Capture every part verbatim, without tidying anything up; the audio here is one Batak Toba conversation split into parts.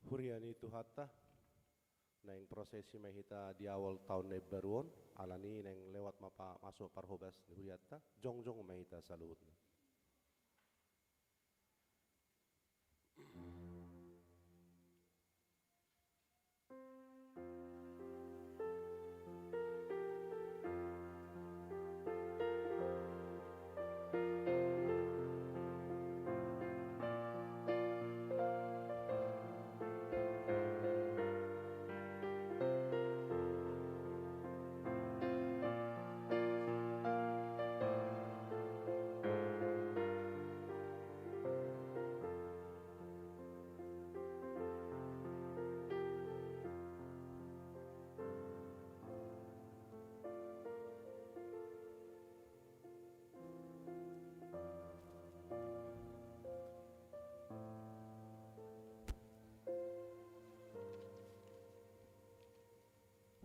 Huria ni Tuhanta, naeng prosesi ma hita di awal taon na imbaru on, alani naeng lewat ma pa-, masuk parhobas ni hurianta, jongjong ma hita saluhutna.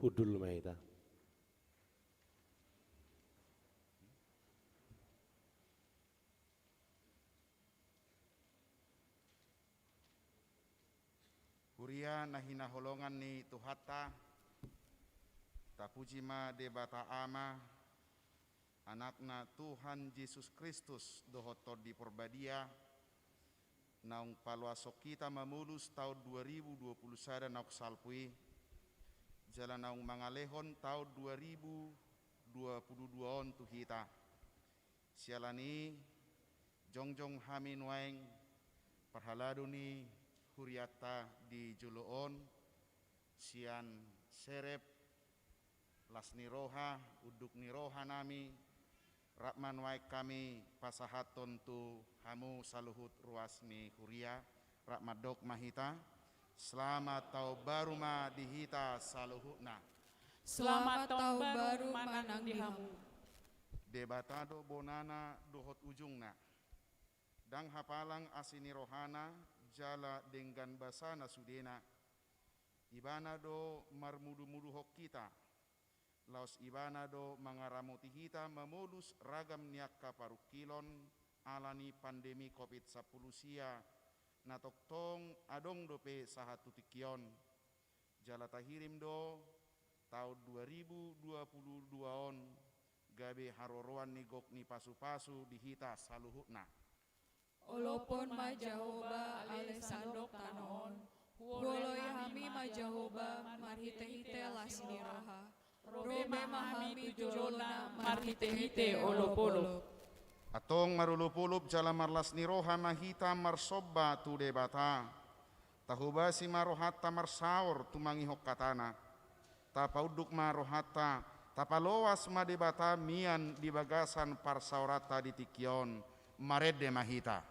Hundul ma hita. Huria na hinaholongan ni Tuhanta, tapuji ma Debata Ama, Anakna Tuhan Jesus Kristus dohot Tondi Porbadia, naung paloashon hita mamolus taon dua ribu dua puluh sada naung salpu i, jala naung mangalehon taon dua ribu dua puluh dua on tu hita. Siala ni i, jongjong hami nuaeng parhalado ni hurianta di jolo on, sian serep las ni roha, unduk ni roha nami, rap ma nuaeng hami pasahathon tu hamu saluhut ruas ni huria, rap mandok ma hita, selamat taon baru ma di hita saluhutna. Selamat taon baru ma nang di hamu. Debata do bonana dohot ujungna. Ndang hapalang asi ni rohana, jala denggan basana sudena. Ibana do marmudumuduhon hita. Laos Ibana do mangaramoti hita mamolus ragam ni angka parungkilon ala ni pandemi covid sampulu sia, na tongtong adong dope sahat tu tingki on. Jala tahirim do taon dua ribu dua puluh dua on gabe haroroan ni gok ni pasupasu di hita saluhutna. Olophon ma Jahowa ale sandok tano on, huoloi hami ma Jahowa marhitehite las ni roha. Robe ma hami tu jolona marhitehite olopolop. Antong marolopolop jala marlas ni roha ma hita marsomba tu Debata. Tahobasi ma rohanta marsaor tumangihon hatana. Tapaunduk ma rohanta, tapaloas ma Debata mian di bagasan parsaoranta di tingki on, marende ma hita.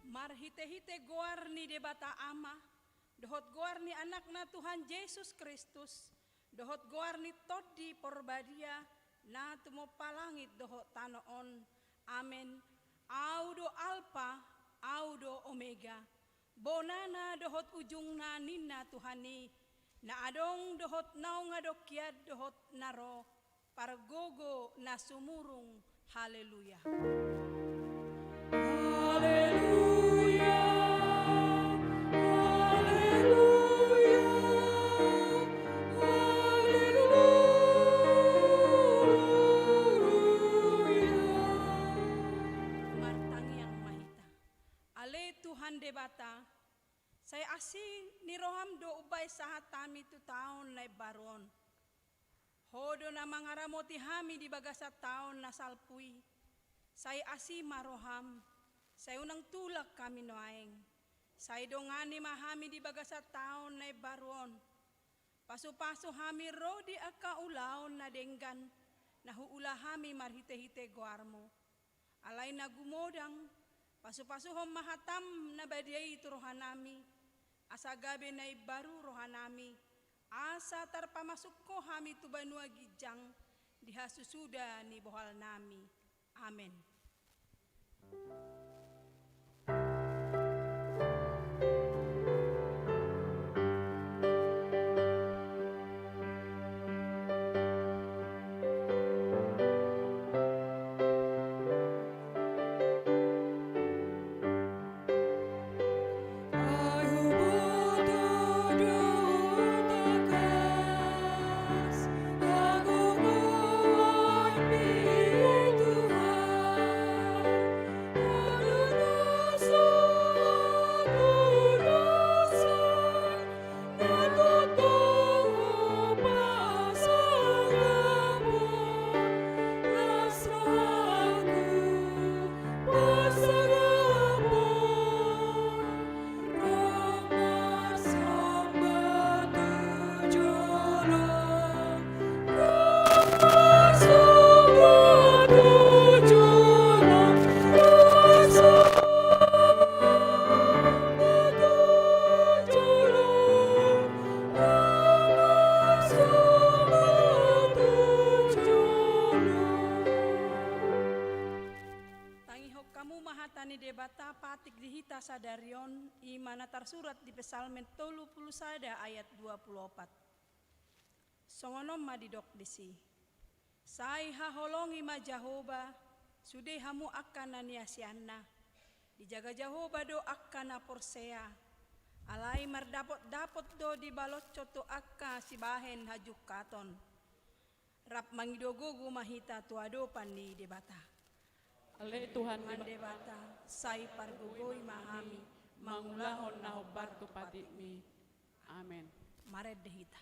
Marhitehite goar ni Debata Ama, dohot goar ni Anakna Tuhan Jesus Kristus, dohot goar ni Tondi Porbadia, na tumompa langit dohot tano on. Amen. Ahu do Alpa, Ahu do Omega, bonana dohot ujungna ninna Tuhan i, na adong dohot naung adong hian dohot na ro, pargogo na sumurung. Haleluya. Haleluya. Haleluya. tu taon na imbaru on. Ho do na mangaramoti hami di bagasan taon na salpu i. Sai asi ma roham, sai unang tulak hami nuaeng. Sai dongani ma hami di bagasan taon na imbaru on. Pasupasu hami ro di angka ulaon na denggan, na huula hami marhitehite goarmu. Alai na gumodang, pasupasuhon ma hatam na badia i tu rohanami, asa gabe na imbaru rohanami, asa tarpamasuk ho hami tu banua ginjang, di hasusuda ni bohalnami. Amen. Tangihon hamu ma hata ni Debata patik di hita sadari on, i ma na tarsurat di Psalmen tolu pulu sada ayat dua pulu opat. Songon on ma didok disi. Sai haholongi ma Jahowa, sude hamu angka na niasianna. Dijaga Jahowa do angka na porsea. Alai mardapotdapot do dibalotso tu angka sibahen hajungkaton. Rap mangido gogo ma hita tu adopan ni Debata. Ale Tuhan Debata, sai pargogoi ma hami mangulahon na hombar tu patikmi. Amen. Marende hita.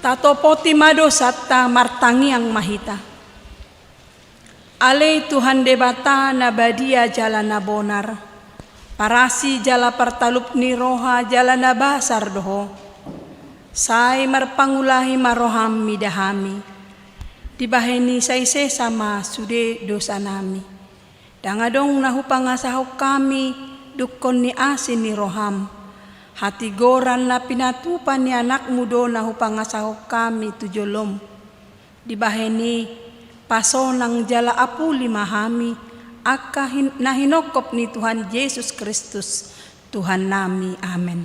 Tatopoti ma dosanta, martangiang ma hita. Ale Tuhan Debata na badia jala na bonar, parasi jala partalup ni roha jala na basar do Ho. Sai marpangulahi ma roham mida hami. Dibahen i sai sesa ma sude dosanami. Ndang adong na hupangasahon hami dungkon ni asi ni roham. Hatigoran na pinatupa ni anakmu do na hupangasahon hami tu jolom. Dibahen i, pasonang jala apuli ma hami, angka hin-, na hinongkop ni Tuhan Jesus Kristus, Tuhannami. Amen.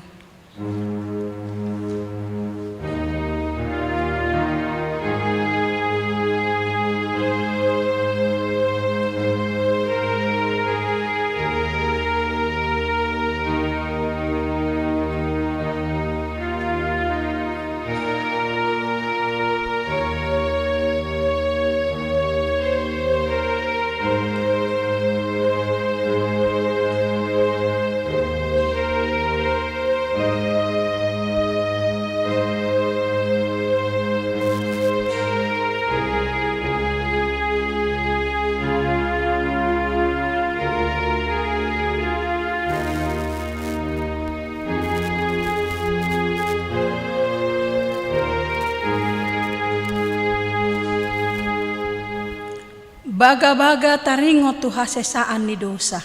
Bagabaga taringot tu hasesaan ni dosa.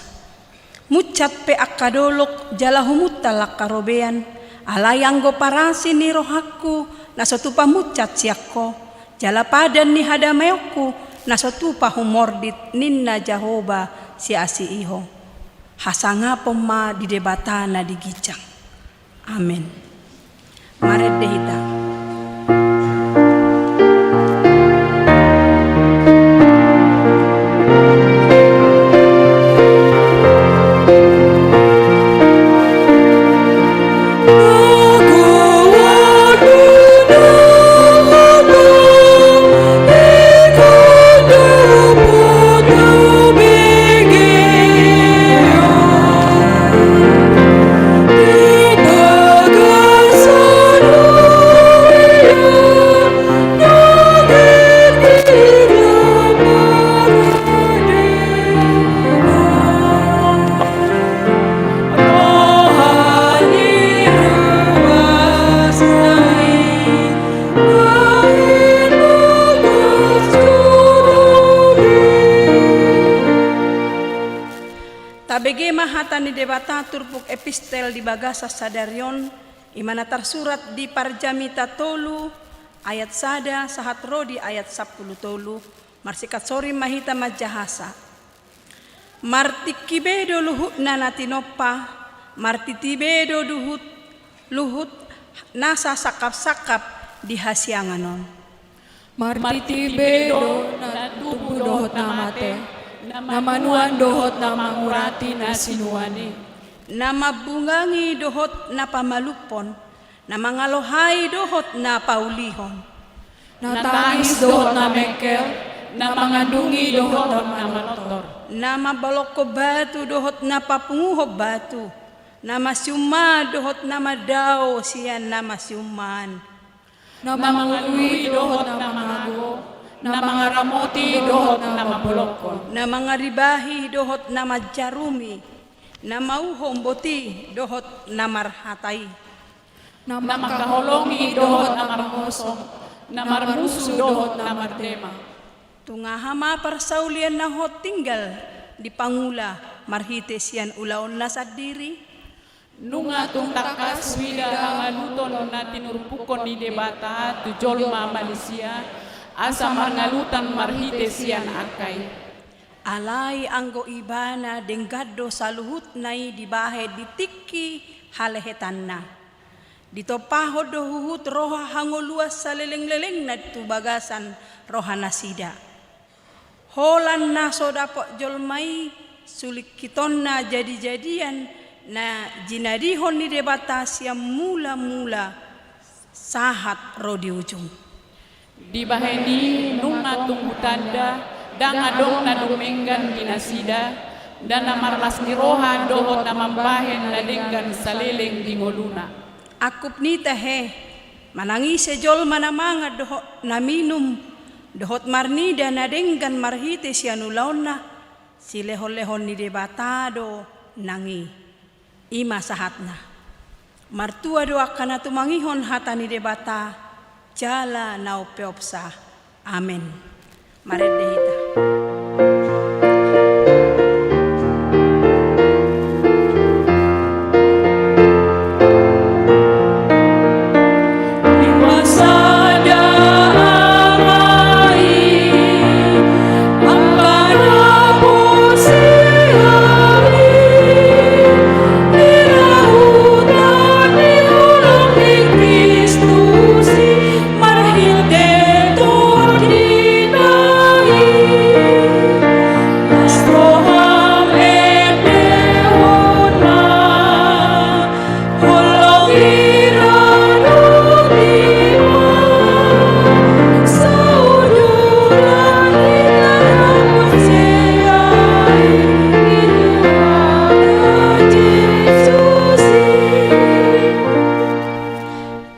Munsat pe angka dolok jala humuntal angka robean, alai anggo parasi ni rohangku na so tupa munsat sian Ho, jala padan ni hadameonku na so tupa humordit, ninna Jahowa siasi i Ho. Hasangapon ma di Debata na di ginjang. Amen. Marende hita. Tabege ma hata ni Debata turpuk epistel di bagasan sadari on, i ma na tarsurat di Parjamita tolu ayat sada sahat ro di ayat sampulu tolu, marsingkat sori ma hita manjahasa. Martingki be do luhutna na tinompa, martiti be do duhut, luhut nasa sangkapsangkap di hasiangan on. Martiti be do na tubu dohot na mate, na manuan dohot na mangurati na sinuan i. Na mambungangi dohot na pamalumhon, na mangalohai dohot na paulihon. Na tangis dohot na mengkel, na mangandungi dohot na manortor. Na mambolongkon batu dohot na papunguhon batu, na masiummaan dohot na mandao sian na masiummaan. Na mangului dohot na mangago, na mangaramoti dohot na mambolongkon. Na mangaribahi dohot na manjarumi, na mauhom boti dohot na marhata i. Na mangkaholongi dohot na marngosong, na marmusu dohot na mardema. Tung aha ma parsaulian na hot tinggal di pangula marhite sian ulaonna sandiri? Nunga tung tangkas huida hangaluton na tinurpukkon ni Debata tu jolma manisia, asa mangalutan marhite sian angka i. Alai anggo Ibana denggan do saluhutna i dibahen di tingki halehetanna. Ditompahon do huhut roha hangoluan salelenglelengna tu bagasan rohanasida. Holan na so dapot jolma i sulingkitonna jadijadian na jinadihon ni Debata sian mulamula sahat ro di ujung. Dibahen i nunga tung hutanda, ndang adong na dumenggan di nasida, ndang na marlas ni roha dohot na mambahen na denggan saleleng di ngoluna. Angkup ni tahe, manang ise jolma na mangan dohot na minum, dohot marnida na denggan marhite sian ulaonna, silehonlehon ni Debata do nang i. I ma sahatna. Martua do angka na tumangihon hata ni Debata jala na umpeopsa. Amen. Marende hita.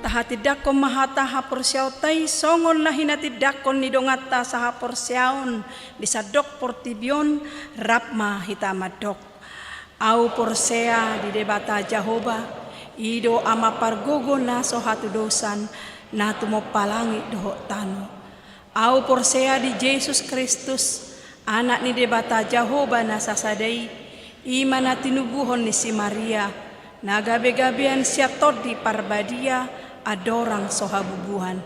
Tahatindangkon ma hata haporseaonta i songon na hinatindangkon ni donganta sahaporseaon di sandok portibi on. Rap ma hita mandok. Ahu porsea di Debata Jahowa, i do Ama pargogo na so hatudosan, na tumompa langit dohot tano. Ahu porsea di Jesus Kristus, Anak ni Debata Jahowa na sasada i, i ma na tinubuhon ni si Maria, na gabegabean sian Tondi Parbadia, andorang so habubuhan.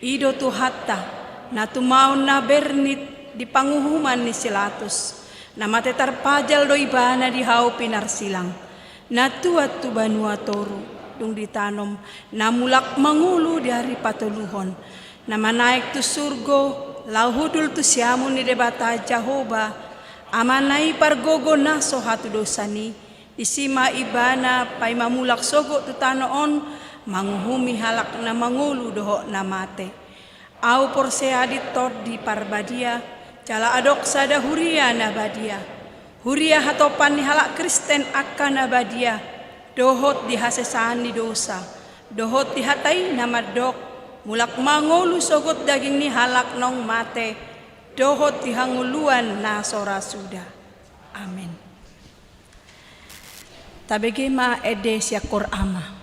I do Tuhanta, na tumaon na bernit di panguhuman ni si Latus, na mate tarpajal do Ibana di hau pinarsilang, na tuat tu banua toru, dung ditanom, na mulak mangolu di ari patoluhon, na manaek tu surgo, laho hundul tu siamun ni Debata Jahowa, Amana i pargogo na so hatudosan i, disi ma Ibana paima mulak sogot tu tano on, manguhumi halak na mangolu dohot na mate. Ahu porsea di Tondi Parbadia, jala adong sada huria na badia. Huria hatopan ni halak Kristen angka na badia, dohot di hasesaan ni dosa, dohot di hata i na mandok, mulak mangolu sogot daging ni halak naung mate, dohot di hangoluan na so ra suda. Amen. Tabege ma ende sian Koor Ama.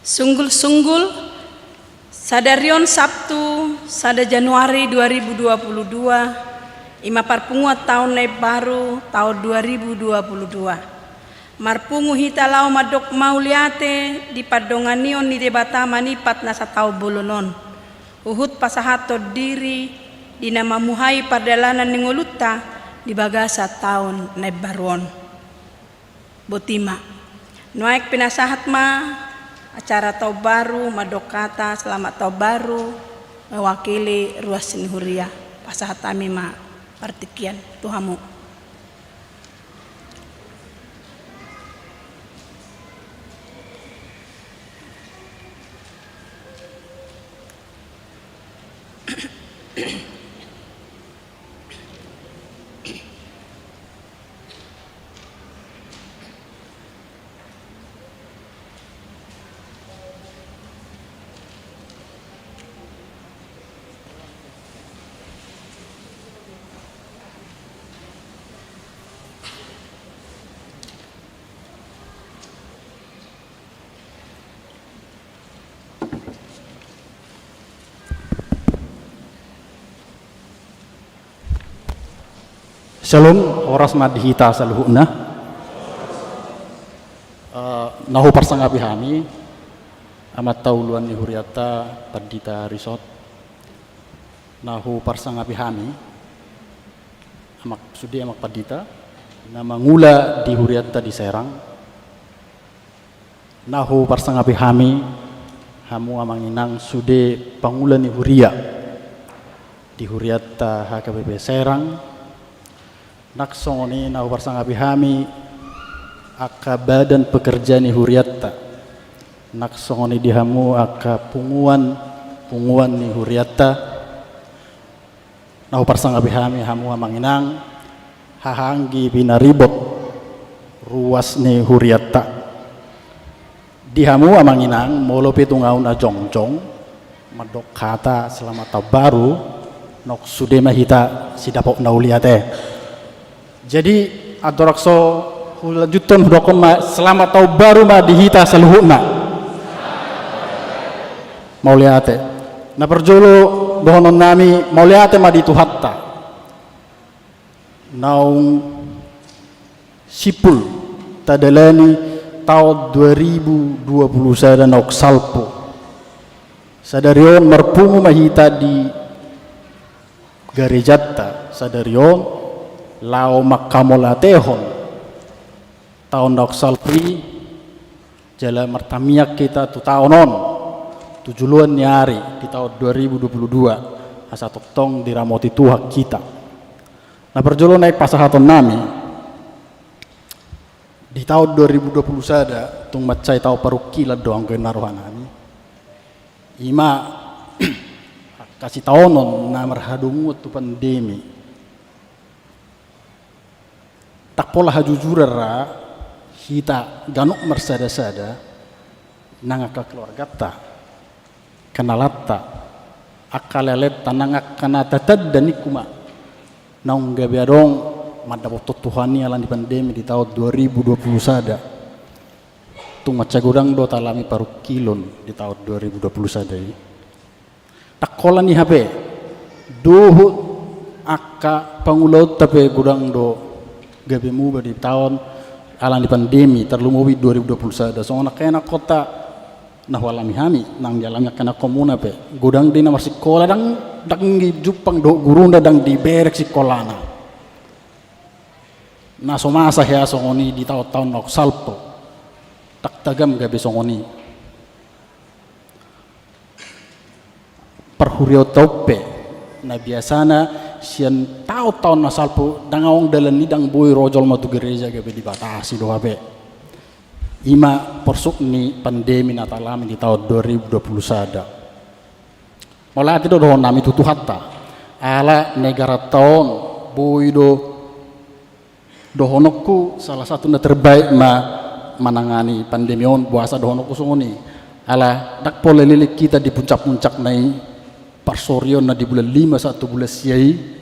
Sunggul-sunggul, sadari on Sabtu, sada Januari dua ribu dua puluh dua, i ma parpunguan taon na imbaru, taon dua ribu dua puluh dua. Marpungu hita laho mandok mauliate di pandonganion ni Debata manipat na sataon bolon on. Huhut pasahathon diri di na mamuhai pardalanan ni ngolunta di bagasan taon na imbaru on. Boti ma. Nuaeng pinasahat ma acara taon baru, mandok hata selamat taon baru, mewakili ruas ni huria. Pasahat hami ma partingkian tu hamu. Syalom, horas ma di hita saluhutna. Eh, na huparsangapi hami, amanta uluan ni hurianta, Pandita Risot. Na huparsangapi hami, amak sude, amak pandita, na mangula di hurianta di Serang. Na huparsangapi hami, hamu amang inang sude pangula ni huria di hurianta H K B P Serang. Nang songon i na huparsangapi hami angka badan pekerja ni hurianta. Nang songon i di hamu angka punguan, punguan ni hurianta. Na huparsangapi hami hamu amang inang, haha anggi pinaribot ruas ni hurianta. Di hamu amang inang, molo pe tung ahu na jongjong mandok hata selamat taon baru, nang sude ma hita sidapot na mauliate. Jadi, andorang so hulanjuthon, hudokhon ma selamat taon baru ma di hita saluhutna. Mauliate. Na parjolo dohonon nami, mauliate ma di Tuhanta. Naung simpul tadalani taon dua ribu dua puluh sada naung salpu. Sadari on marpungu ma hita di garejanta sadari on, laho manghamauliatehon taon naung salpu i, jala martamiang hita tu taon on, tu joloan ni ari di taon dua ribu dua puluh dua, asa tongtong diramoti Tuhan hita. Na parjolo naeng pasahaton nami, di taon dua ribu dua puluh sada, tung mansai taon parungkilon do anggo na rohanami. I ma angka sitaonon na marhadomuan tu pandemi. Ndang pola hajujuran ra hita ganup marsada-sada, nang angka keluarganta, kenalanta, angka lelenta, nang angka na tatanda ningku ma naung gabe adong mandapothon Tuhan i ala ni pandemi di taon dua ribu dua puluh sada. Tung mansai godang do talami parungkilon di taon dua ribu dua puluh sada i. Ndang holan i hape, dohot angka pangulaonta pe godang do gabe muba di taon ala ni pandemi, tarlumobi dua ribu dua puluh sada. Songon angka ianakhonta na hualami hami, nang dialami angka ianakhonmuna pe, godang do i na marsikola, ndang, ndang dijumpang dohot guruna, ndang dibereng sikolana. Na so masa hea songon i di taon-taon naung salpu. Ndang tagam gabe songon i. Parhuriaonta on pe, na biasana sian taon-taon na salpu, ndang adong dalan i, ndang boi ro jolma tu gareja gabe dibatasi do hape. I ma porsuk ni pandemi na talami di taon dua ribu dua puluh sada. Mauliate do dohonon nami tu Tuhanta. Ala negaranta on boi do dohononku salah satu na terbaik ma manangani pandemi on, boasa dohononku songon i. Ala ndang pola leleng hita di puncak-puncakna i, parsorionna di bulan lima sahat tu bulan sia i.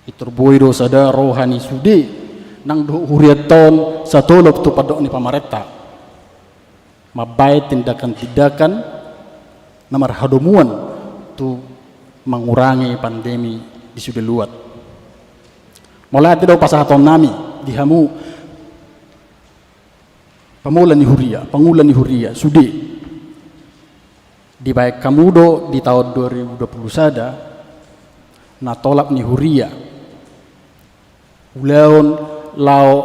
Pintor boi do sada roha ni sude nang dohot hurianta on satolop tu pandok ni pamarenta. mambaen tindakan-tindakan na marhadomuan tu mangurangi pandemi di sude luat. Mauliate do pasahatonnami di hamu pamola ni huria, pangula ni huria, sude. Dibaen hamu do di taon dua ribu dua puluh sada na tolap ni huria ulaon laho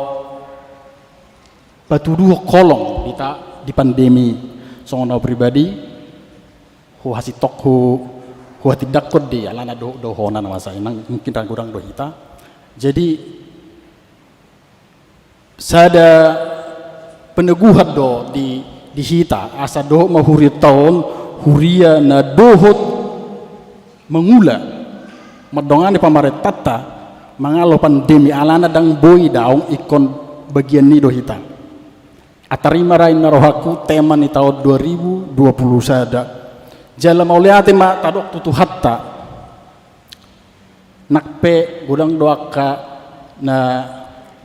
patuduhon holong di ta-, di pandemi. Songon au pribadi, huhasintongkon, huhatindangkon do i, alana do, do hona na masa i, nang mungkin ra godang do hita. Jadi, sada peneguhan do di, di hita, asa dohot ma hurianta on, huria na dohot mangula, mandongani pamarentanta, mangalo pandemi, alana ndang boi daong ingkon bagian ni do hita. Atarima ra inna rohangku tema ni taon dua ribu dua puluh sada. Jala mauliate ma tadok tu Tuhanta. Nang pe godang do angka na,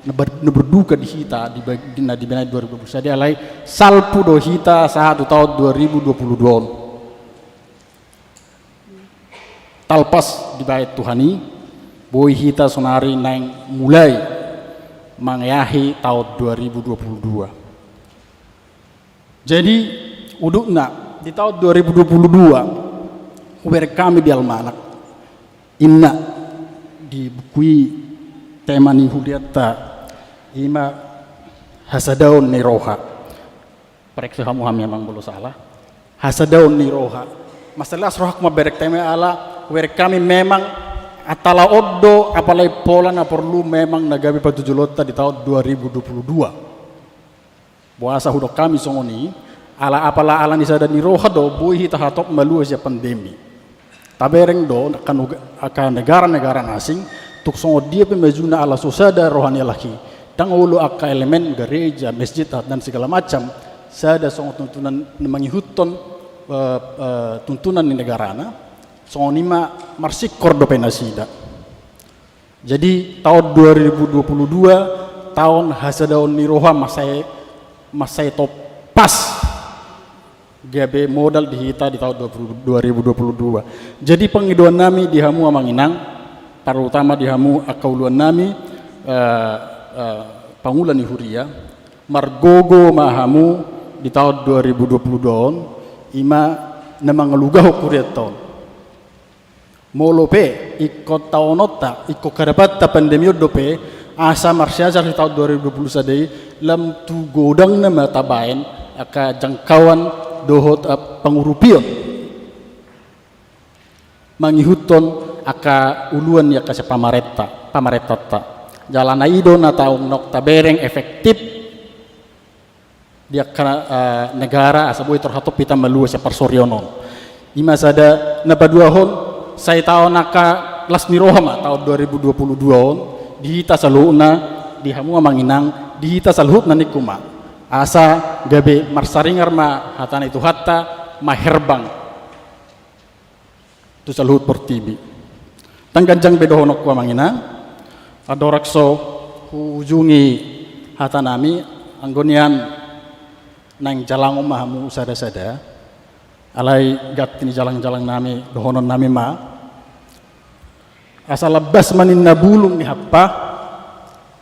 na ber-, na berduka di hita di bag-, di, na dibege dua ribu dua puluh sada, alai salpu do hita sahat tu taon dua ribu dua puluh dua on. Talpas dibaen Tuhan i, boi hita saonari naeng mulai mangeahi taon dua ribu dua puluh dua. Jadi, udutna, di taon dua ribu dua puluh dua, hubereng hami di almanak, inna di buku i tema ni hurianta, ima hasadaon ni roha. Parekse hamu hami amang molo sala. Hasadaon ni roha. Mansai las rohangku mambereng tema i ala, hubereng hami memang antara on do apalai pola na porlu memang na gabe parjojolonta di taon dua ribu dua puluh dua. Boasa hudok hami songon i, ala apala ala ni sada ni roha do boi hita hatop malua sian pandemi. Tabereng do angka nuga-, angka negara-negara na asing, tung songon dia pe majuna ala so sada roha ni halak i. Ndang olo angka elemen gareja, masjid, dan segala macam, sada songon tuntunan na mangihuthon, eh, eh, tuntunan ni negarana, songon i ma marsingkor dope nasida. Jadi, taon dua ribu dua puluh dua, taon hasadaon ni roha, mansai, mansai tompas gabe modal di hita di taon dua puluh, dua ribu dua puluh dua. Jadi, pangidoannami di hamu amang inang, terutama di hamu angka uluannami, eh, eh, pangula ni huria, margogo ma hamu di taon dua ribu dua puluh dua on, ima na mangalugahon hurianta on. Molo pe ingkon taononta, ingkon hadapanta pandemi on dope, asa marsiajar di taon dua ribu dua puluh sada i, lam tu godangna ma tabaen angka jangkauan dohot, eh, pangurupion mangihuthon angka uluan ni angka sian pamarenta, pamarentanta. Jala na i do na taung nong tabereng efektif di angka, eh, negara asa boi tarhatop hita malua sian parsorion on. Ima sada, na paduahon, sai taon angka las ni roha ma taon dua ribu dua puluh dua on, di hita saluhutna, di hamu amang inang, di hita saluhutna ningku ma. Asa gabe marsaringar ma hata ni Tuhanta, maherbang tu saluhut portibi. Ndang ganjang be dohononku amang inang, andorang so huujungi hatanami, anggo nian naeng jalangon ma hamu sada-sada, alai ganti ni jalang-jalangnami, dohononnami ma. Asa lambas ma ninna bulung ni hampa,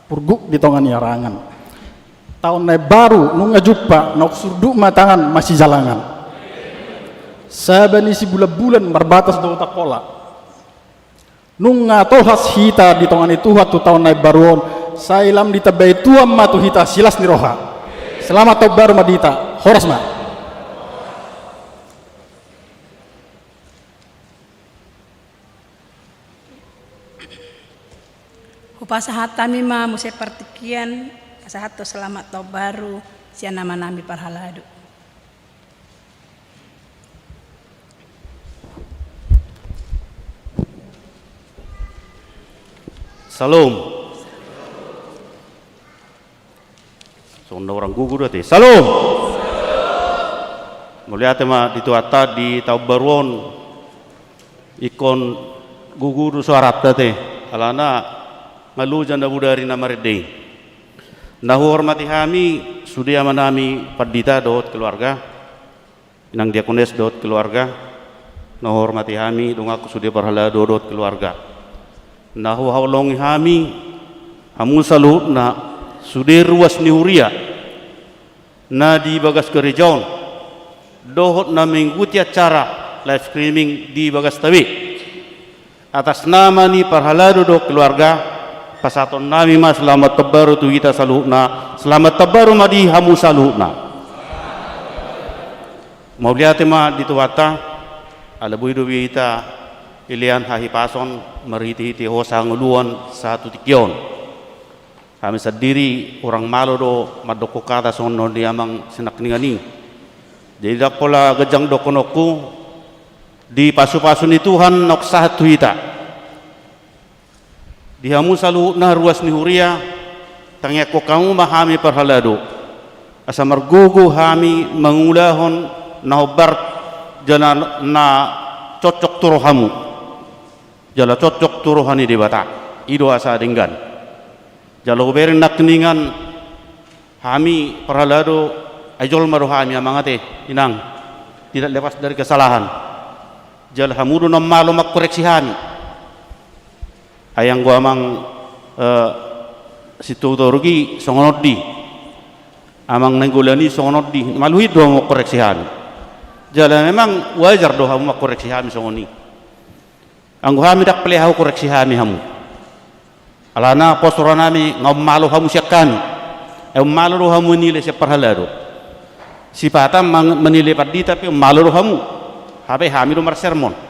purguk di tonga ni arangan. Taon na imbaru, nunga jumpa, naung surduk ma tangan, masijalangan. Saba ni sibulan-bulan, marbatas dohot Angkola. Nunga tolhas hita di tonga ni Tuhan tu taon na imbaru on, sai lam ditambai Tuhan ma tu hita silas ni roha. Selamat taon baru ma di hita, horas ma. Hupasahat hami ma muse partingkian, pasahathon selamat taon baru sian amanami parhalado. Syalom. Songon na hurang gogo do ate. Syalom. Mauliate ma di Tuhanta di taon baru on. Ingkon gogo do suaranta ate. Alana nga loja na bodari na marende i. Na huhormati hami Sude amanami pandita dohot keluarga, inang diakones dohot keluarga, na huhormati hami donganku sude parhalado dohot keluarga. Na huhaholongi hami hamu saluhutna sude ruas ni huria na di bagas gareja on, dohot na mengikuti acara live streaming di bagasta be. Atas nama ni parhalado dohot keluarga, pasahatonnami ma selamat tahun baru tu hita saluhutna, selamat tahun baru ma di hamu saluhutna. Mauliate ma di Tuhanta, ala boi do be hita dilean hahipason marhitehite hosa hangoluan sahat tu tingki on. Hami sandiri hurang malo do mandokkon hata songon na di amang sinangkaningan i. Jadi ndang pola ganjang dohononku, di pasupasu ni Tuhan naung sahat tu hita. Di hamu saluhutna ruas ni huria, tangiangkon hamu ma hami parhalado, asa margogo hami mangulahon na hombar jala na cocok tu rohamu, jala cocok tu roha ni Debata. I do asa denggan. Jala hubereng nangkiningan, hami parhalado, ai jolma do hami, amang ate, inang, tidak lepas dari kesalahan. Jala hamu do na malo mangkoreksi hami. Ai anggo amang, eh, Sitorus i songon on do i, amang Nainggolan i songon on do i, maluhit do hamu mangkoreksi hami. Jala memang wajar do hamu mangkoreksi hami songon i. Anggo hami ndang pelehau koreksi hami hamu. Alana pos rohanami nga ummalo hamu sian hami. Ai ummalo do hamu menilai sian parhalado. Sipata mang-, menilai pandita pe ummalo do hamu. Hape hami do marsermon.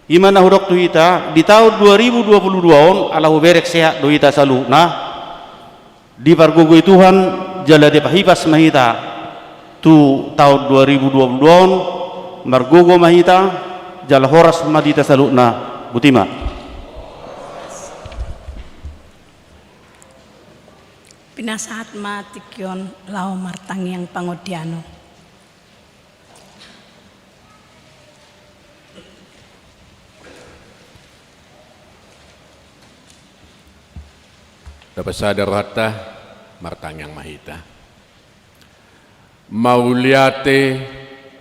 I ma na hudok tu hita, di taon dua ribu dua puluh dua on, ala hubereng sehat do hita saluhutna. Dipargogoi Tuhan, jala dipahipas ma hita tu taon dua ribu dua puluh dua on, margogo ma hita, jala horas ma di hita saluhutna. Botima. Pinasahat ma tingki on laho martangiang pangodianon. Dapot sada rohanta, martangiang ma hita. Mauliate,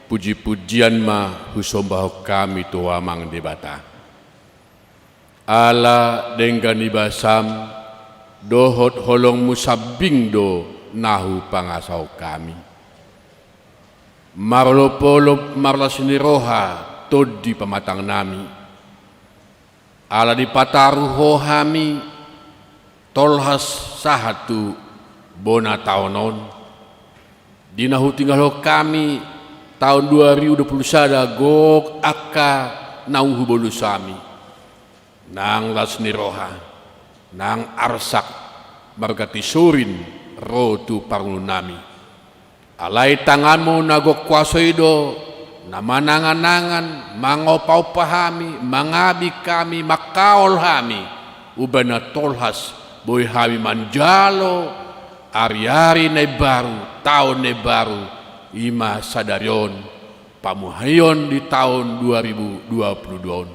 pujipujian ma husombahon hami tu Ho Amang Debata. Ala denggan ni basam dohot holongmu sambing do na hupangasahon hami. Marolopolop marlas ni roha tondi pamatangnami. Ala dipataru Ho hami tolhas sahat tu bona taon on. Di na hutinggalhon hami taon dua ribu dua puluh sada gok angka naung hubolus hami. Nang las ni roha, nang arsak marganti sorin ro tu parngoluonnami. Alai tanganmu na gok kuaso i do na mananganangan, mangompaompa hami, mangabing hami, mangkaol hami, umbahen na tolhas boi hami manjalo ariari na imbaru, taon na imbaru, i ma sadari on, pamuhaion di taon dua ribu dua puluh dua on.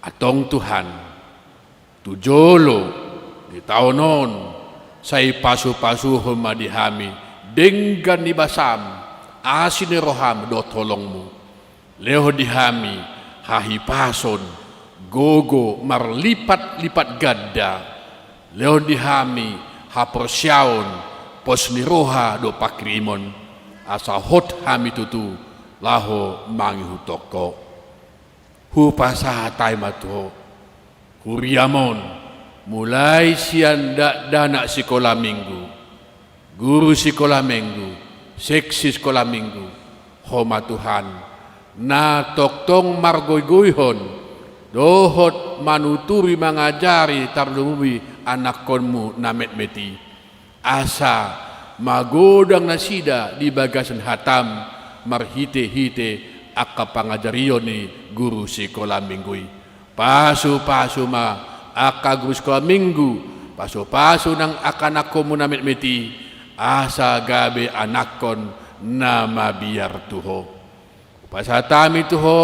Antong Tuhan, tu jolo di taon on, sai pasupasuhon ma di hami denggan ni basam, asi ni roham dohot holongmu. Lehon di hami hahipason, gogo marlipatlipat ganda. Lehon di hami haporseaon, pos ni roha dohot pangkirimon, asa hot hami tutu laho mangihuthon Ho. Hupasahat hami ma tu Ho huriam on, mulai sian dakdanak sikola minggu, guru sikola minggu, seksi sikola minggu, Ho ma Tuhan, na tongtong margoigoihon dohot manuturi, mangajari, tarlumobi anakkonmu na metmet i. Asa magodang nasida di bagasan hatam marhitehite angka pangajarion ni guru sikola minggu i. Pasupasu ma angka guru sikola minggu, pasupasu nang angka anakkonmu na metmet i, asa gabe anakkon na mabiar tu Ho. Hupasahat hami tu Ho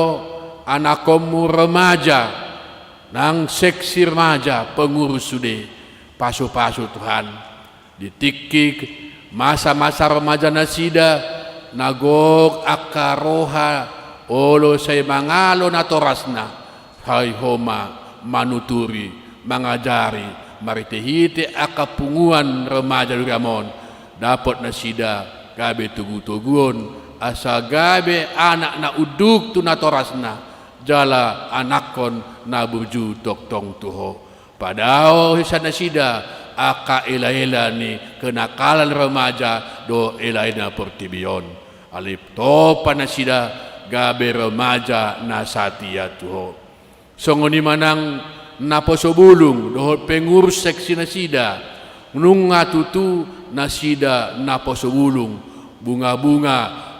anakkonmu remaja, nang seksi remaja, pengurus sude, pasupasu Tuhan. Di tingki Masa-masa remaja nasida, na gok angka roha, olo sai mangalo natorasna, sai homa manuturi, mangajari, marhite-hite angka punguan remaja di huriam on, dapot nasida gabe togu-toguon, asa gabe anak na unduk tu natorasna, jala anakkon na burju tongtong tu Ho. Padao sian nasida angka ela-ela ni kenakalan remaja dohot ela-ela ni portibi on. Alai tompa nasida gabe remaja na satia tu Ho. Songon i ma nang naposo bulung dohot pengurus seksi nasida, nunga tutu nasida naposo bulung, bunga-bunga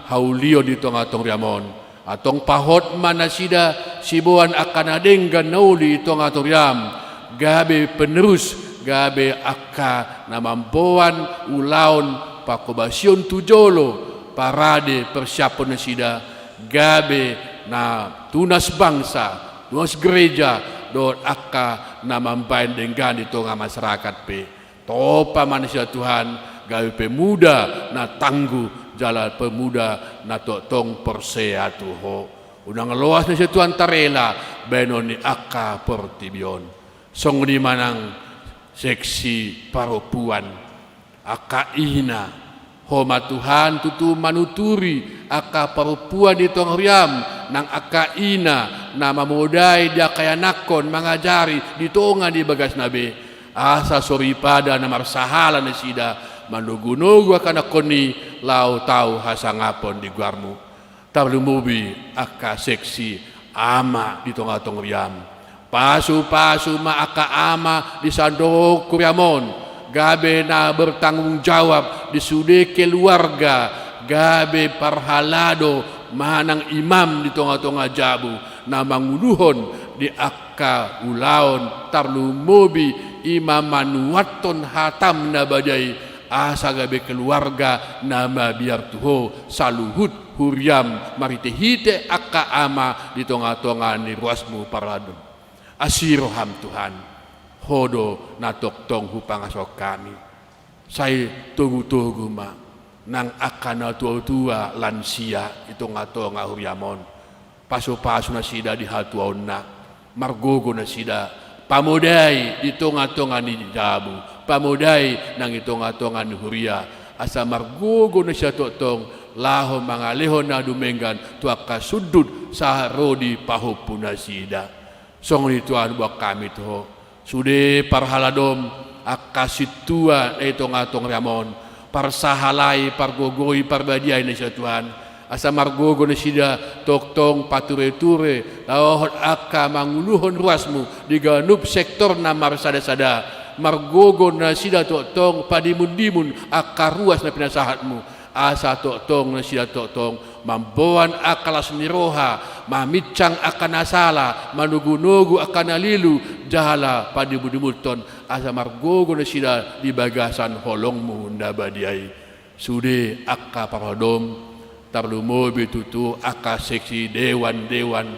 haulion di tonga-tonga huriam on. Antong pahot ma nasida siboan angka na denggan na uli di tonga-tonga huriam, gabe penerus, gabe angka na mamboan ulaon panghobasion tu jolo, parade persiapon nasida, gabe na tunas bangsa, tunas gereja, dohot angka na mambaen denggan di tonga masyarakat pe. Tompa ma nasida Tuhan, gabe pemuda na tangguh, jala pemuda na tongtong porsea tu Ho. Unang loas nasida Tuhan tarela baenon ni angka portibi on. Songon i ma nang seksi parompuan, angka ina, Ho ma Tuhan tutu manuturi angka parompuan di tonga huriam, nang angka ina na mamodai di angka ianakkon mangajari di tonga ni bagasna be, asa soripada na marsahala nasida manogu-nogu angka anakkon i laho tau hasangapon di goarmu. Tarlumobi angka seksi ama di tonga-tonga huriam. Pasu-pasu ma angka ama di sandok huriam on, gabe na bertanggung jawab di sude keluarga, gabe parhalado manang imam di tonga-tonga jabu, na manguluhon di angka ulaon, tarlumobi i ma manuathon hatam na badia i, asa gabe keluarga na mabiar tu Ho saluhut huriam marhite-hite angka ama di tonga-tonga ni ruasmu parhalado. Asi roham Tuhan, Ho do na tongtong hupangasuhon hami. Sai togu-togu ma nang angka na tua-tua lansia di tonga-tonga huriam on. Pasu-pasu nasida di hatuaonna, margogo nasida pamodai di tonga-tonga ni jabu, pamodai nang di tonga-tonga ni huria, asa margogo nasida tongtong laho mangalehon na dumenggan tu angka sundut sahat ro di pahompu nasida. Songon i Tuhan, boan hami tu Ho. Sude parhaladom, angka sintua na di tonga-tonga huriam on, parsahalai, pargogoi, parbadiai nasida Tuhan. Asa margogo nasida tongtong pature-ture dohot angka manguluhon ruasmu di ganup sektor na marsada-sada. Margogo nasida tongtong padimun-dimun angka ruas na pinasahatmu. Asa tongtong nasida tongtong mamboan angka las ni roha, maminsang angka na sala, manogu-nogu angka na lilu, jala padimun-dimunhon, asa margogo nasida di bagasan holongmu na badia i. Sude angka parhaladom, tarlumobi tutu angka seksi dewan-dewan,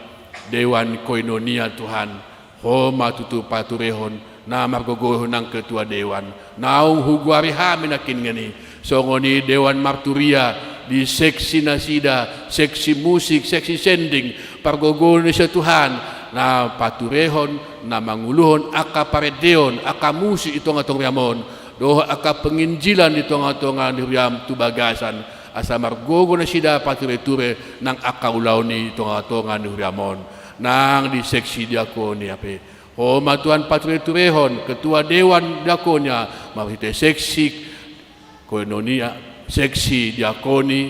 dewan koinonia Tuhan, Ho ma tutu paturehon, na margogoihon nang ketua dewan. Naung hugoari hami nangkiningan i. Songon i dewan marturia di seksi nasida, seksi musik, seksi sending, pargogo nasida Tuhan, na paturehon, na manguluhon angka parendeon, angka musik di tonga-tonga huriam on, dohot angka penginjilan di tonga-tonga ni huriam tu bagasan, asa margogo nasida pature-ture nang angka ulaon i di tonga-tonga ni huriam on. Nang di seksi diakonia pe, Ho ma Tuhan pature-turehon ketua dewan diakonia, marhite seksi koinonia, seksi diakoni,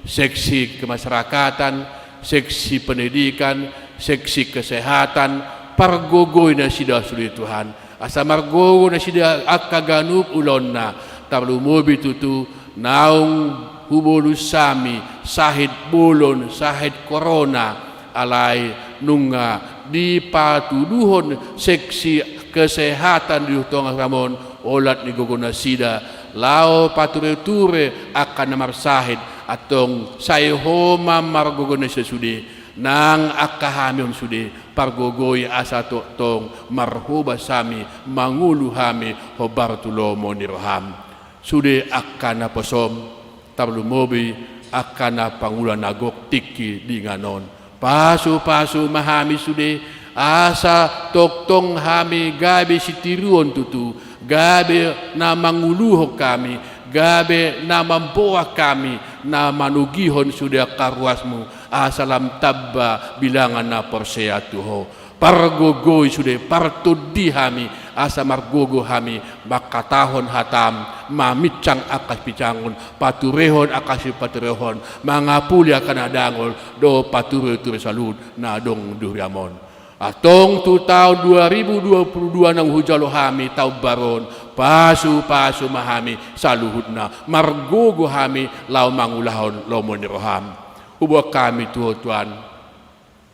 seksi kemasyarakatan, seksi pendidikan, seksi kesehatan, pargogoi nasida sude Tuhan. Asa margogo nasida angka ganup ulaonna, tarlumobi tutu naung hubolus hami sahit bolon, sahit korona, alai nunga dipatuduhon seksi kesehatan di tonga huriam on, olat ni gogo nasida, laho pature-ture angka na marsahit, antong sai Ho ma margogo nasida sude, nang angka hami on sude, pargogoi asa tongtong marhobas hami, mangolu hami hombar tu lomo ni roham. Sude angka naposom, tarlumobi angka na pangula na gok tingki di inganan on. Pasupasu ma hami sude, asa tongtong hami gabe sitiruon tutu, gabe na manguluhon hami, gabe na mamboan hami, na manogihon sude angka ruasmu, asa lam tamba bilangan na porsea tu Ho. Pargogoi sude, partondi hami, asa margogo hami mangkatahon hatam, maminsang angka sipinsangon, paturehon angka sipaturehon, mangapuli angka na dangol, dohot patureture saluhut na adong di huriam on. Antong tu taon dua ribu dua puluh dua naung hujalo hami taon baru on, pasupasu ma hami saluhutna, margogo hami laho mangulahon lomo ni roham. Huboan hami tu Ho Tuhan,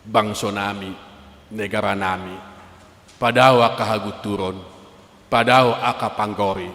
bangsonami, negaranami, padao angka hagunturon, padao angka panggori,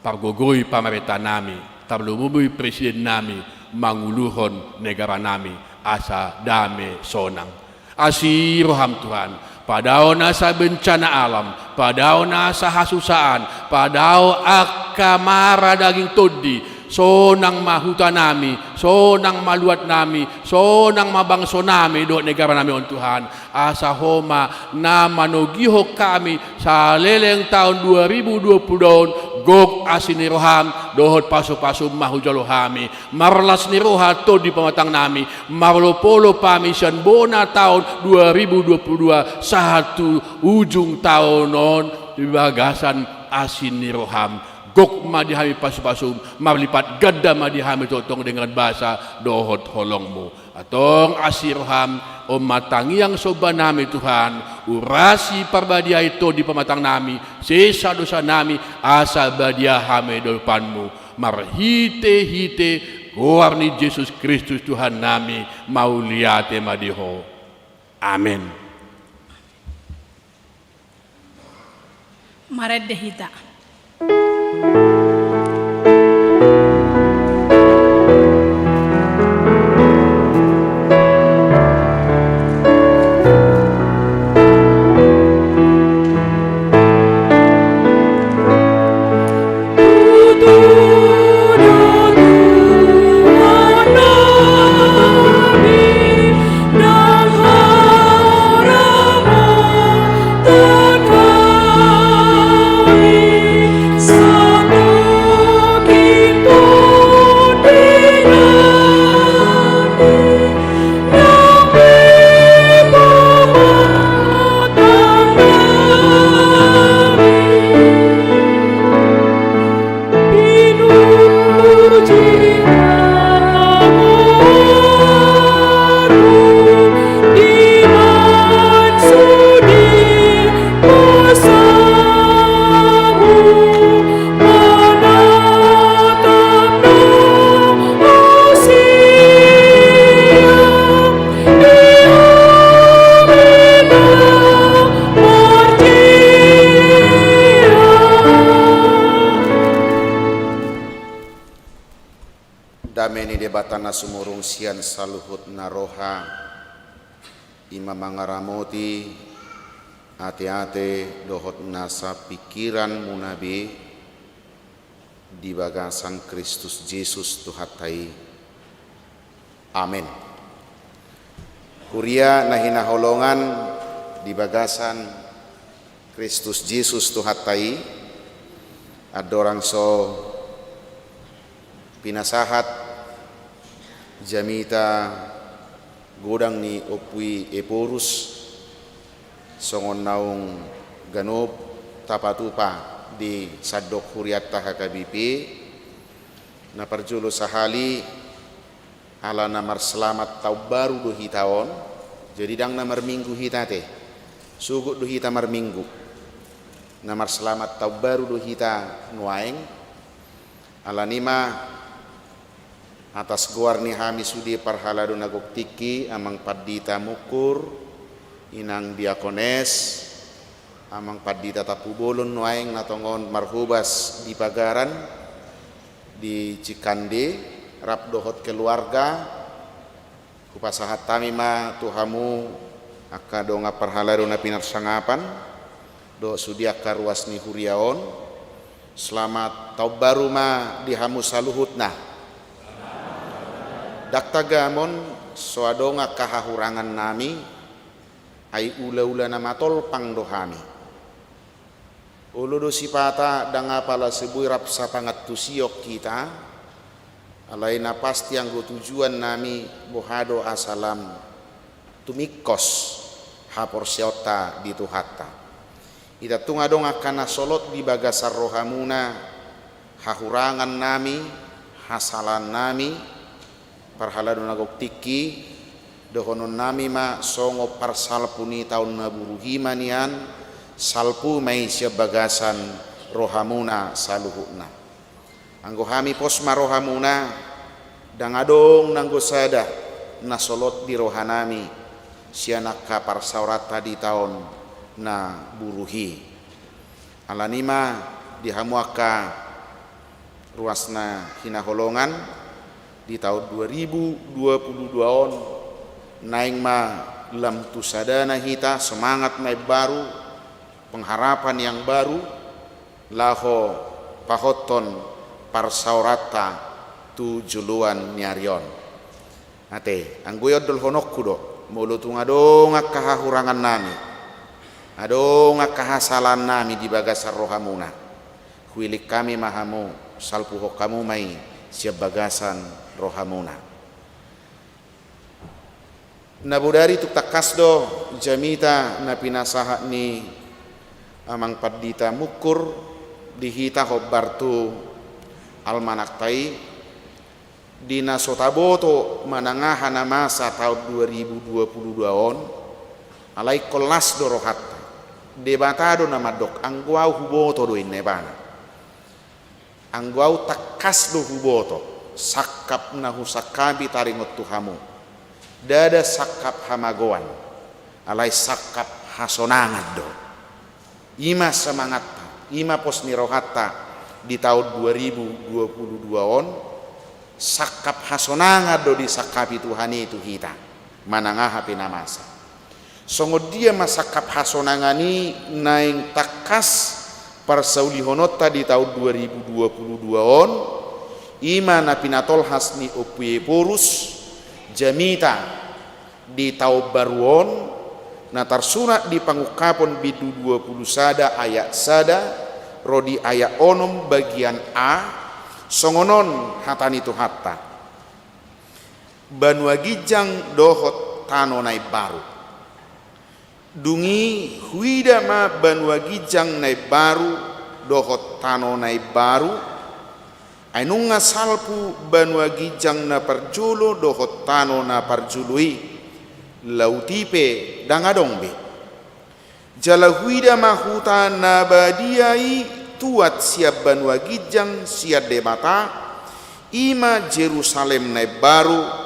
pargogoi pamarentanami, tarlumobi presidennami, manguluhon negaranami asa dame sonang. Asi roham Tuhan, padao nasa bencana alam, padao nasa hasusaan, padao angka mara daging tondi, sonang ma hutanami, sonang ma luatnami, sonang ma bangsonami dohot negaranami on Tuhan. Asa Ho ma na manogihon hami saleleng taon dua ribu dua puluh dua on, gok asi ni roham, dohot pasupasum ma hujalo hami, marlas ni roha tondi pamatangnami, marolopolop hami sian bona taon dua ribu dua puluh dua sahat tu ujung taon on di bagasan asi ni roham. Gok ma di hami pasupasum, marlipat ganda ma di hami tongtong dengan basa dohot holongmu. Antong asi roham, on ma tangiang sombanami Tuhan, urasi parbadiai tondi pamatangnami, sesa dosanami, asa badia hami dohot panmu. Marhitehite goar ni Jesus Kristus Tuhannami, mauliate ma di Ho. Amen. Marende hita. Dame ni Debata na sumurung sian saluhutna roha, i ma mangaramoti ateate dohot nasa pingkiranmuna be di bagasan Kristus Jesus Tuhanta i. Amen. Huria na hinaholongan di bagasan Kristus Jesus Tuhanta i, andorang so pinasahat jamita godang ni Ompu i Ephorus, songon naung ganup tapatupa di sandok hurianta H K B P, na parjolo sahali ala na marselamat taon baru do hita on, jadi ndang na marminggu hita ate, sogot do hita marminggu. Na marselamat taon baru do hita nuaeng, alani ma atas goar ni hami sude parhalado na gok tingki, Amang Pandita Mungkur, Inang Diakones, Amang Pandita Tampubolon nuaeng na tongon marhobas di Pagaran, di Cikande, rap dohot keluarga, hupasahat hami ma tu hamu angka dongan parhalado na pinarsangapan, dohot sude angka ruas ni huria on, Selamat taon baru ma di hamu saluhutna. Ndang tagamon, so adong angka hahurangannami, ai ulaula na matolpang do hami. Olo do sipata ndang apala so boi rap sapangantusion hita, alai na pasti anggo tujuannami boha do asa lam tumingkos haporseaonta di Tuhanta. Ita tung adong angka na solot di bagasan rohamuna, hahurangannami, hasalaannami, parhalado na gok tingki, dohononnami ma songon parsalpu ni taon na burju i ma nian, salpu ma i sian bagasan rohamuna saluhutna. Anggo hami pos ma rohamuna, ndang adong nanggo sada na solot di rohanami sian angka parsaoranta di taon na burju i. Alani i ma di hamu angka ruas na hinaholongan, di taon dua ribu dua puluh dua on, naeng ma lam tu sadana hita, semangat na imbaru, pengharapan yang baru, laho pahothon parsaoranta tu joloan ni ari on. Ate, anggo i ondolhononku do, molo tung adong angka hahurangannami, adong angka hasalaannami di bagasan rohamuna, huiling hami ma hamu, salpuhon hamu ma i sian bagasan rohamuna. Na bodari tung tangkas do jamita na pinasahat ni Amang Pandita Mungkur di hita hombar tu almanakta i, di na so taboto manang aha na masa taon dua ribu dua puluh dua on, alai ingkon las do rohanta. Debata do na mandok, anggo au huboto do, ninna ibana. Anggo au tangkas do huboto sangkap na husangkapi taringot tu hamu. Ndada sangkap hamagoan, alai sangkap hasonangan do. I ma semangatta, i ma pos ni rohanta di taon dua ribu dua puluh dua on, sangkap hasonangan do disangkapi Tuhan i tu hita, manang aha pe na masa. Songon dia ma sangkap hasonangan i naeng tangkas parsaulihononta di taon dua ribu dua puluh dua on, i ma na pinatolhas ni Ompu Ephorus, jamita di taon baru on, na tarsurat di Pangungkapon bindu dua puluh sada ayat sada, ro di ayat onom bagian a, songon on hata ni Tuhanta. Banua ginjang dohot tano na imbaru. Dung i huida ma banua ginjang na imbaru dohot tano na imbaru, ai nunga salpu banua ginjang na parjolo dohot tano na parjolo i, laut i pe ndang adong be. Jala huida ma huta na badia i tuat sian banua ginjang sian Debata, i ma Jerusalem na imbaru,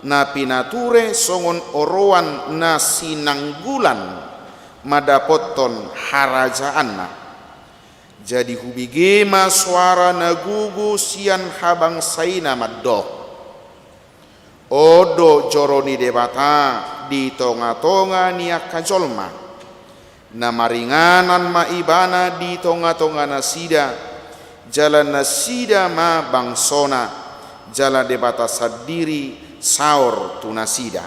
na pinature songon oroan na sinanggulan mandapothon harajaanna. Jadi hubege ma soara na gogo sian habangsa i na mandok: On do joro ni Debata di tongatonga ni angka jolma. Na maringanan ma Ibana di tongatonga nasida, jala nasida ma bangsona, jala Debata sandiri saor tu nasida.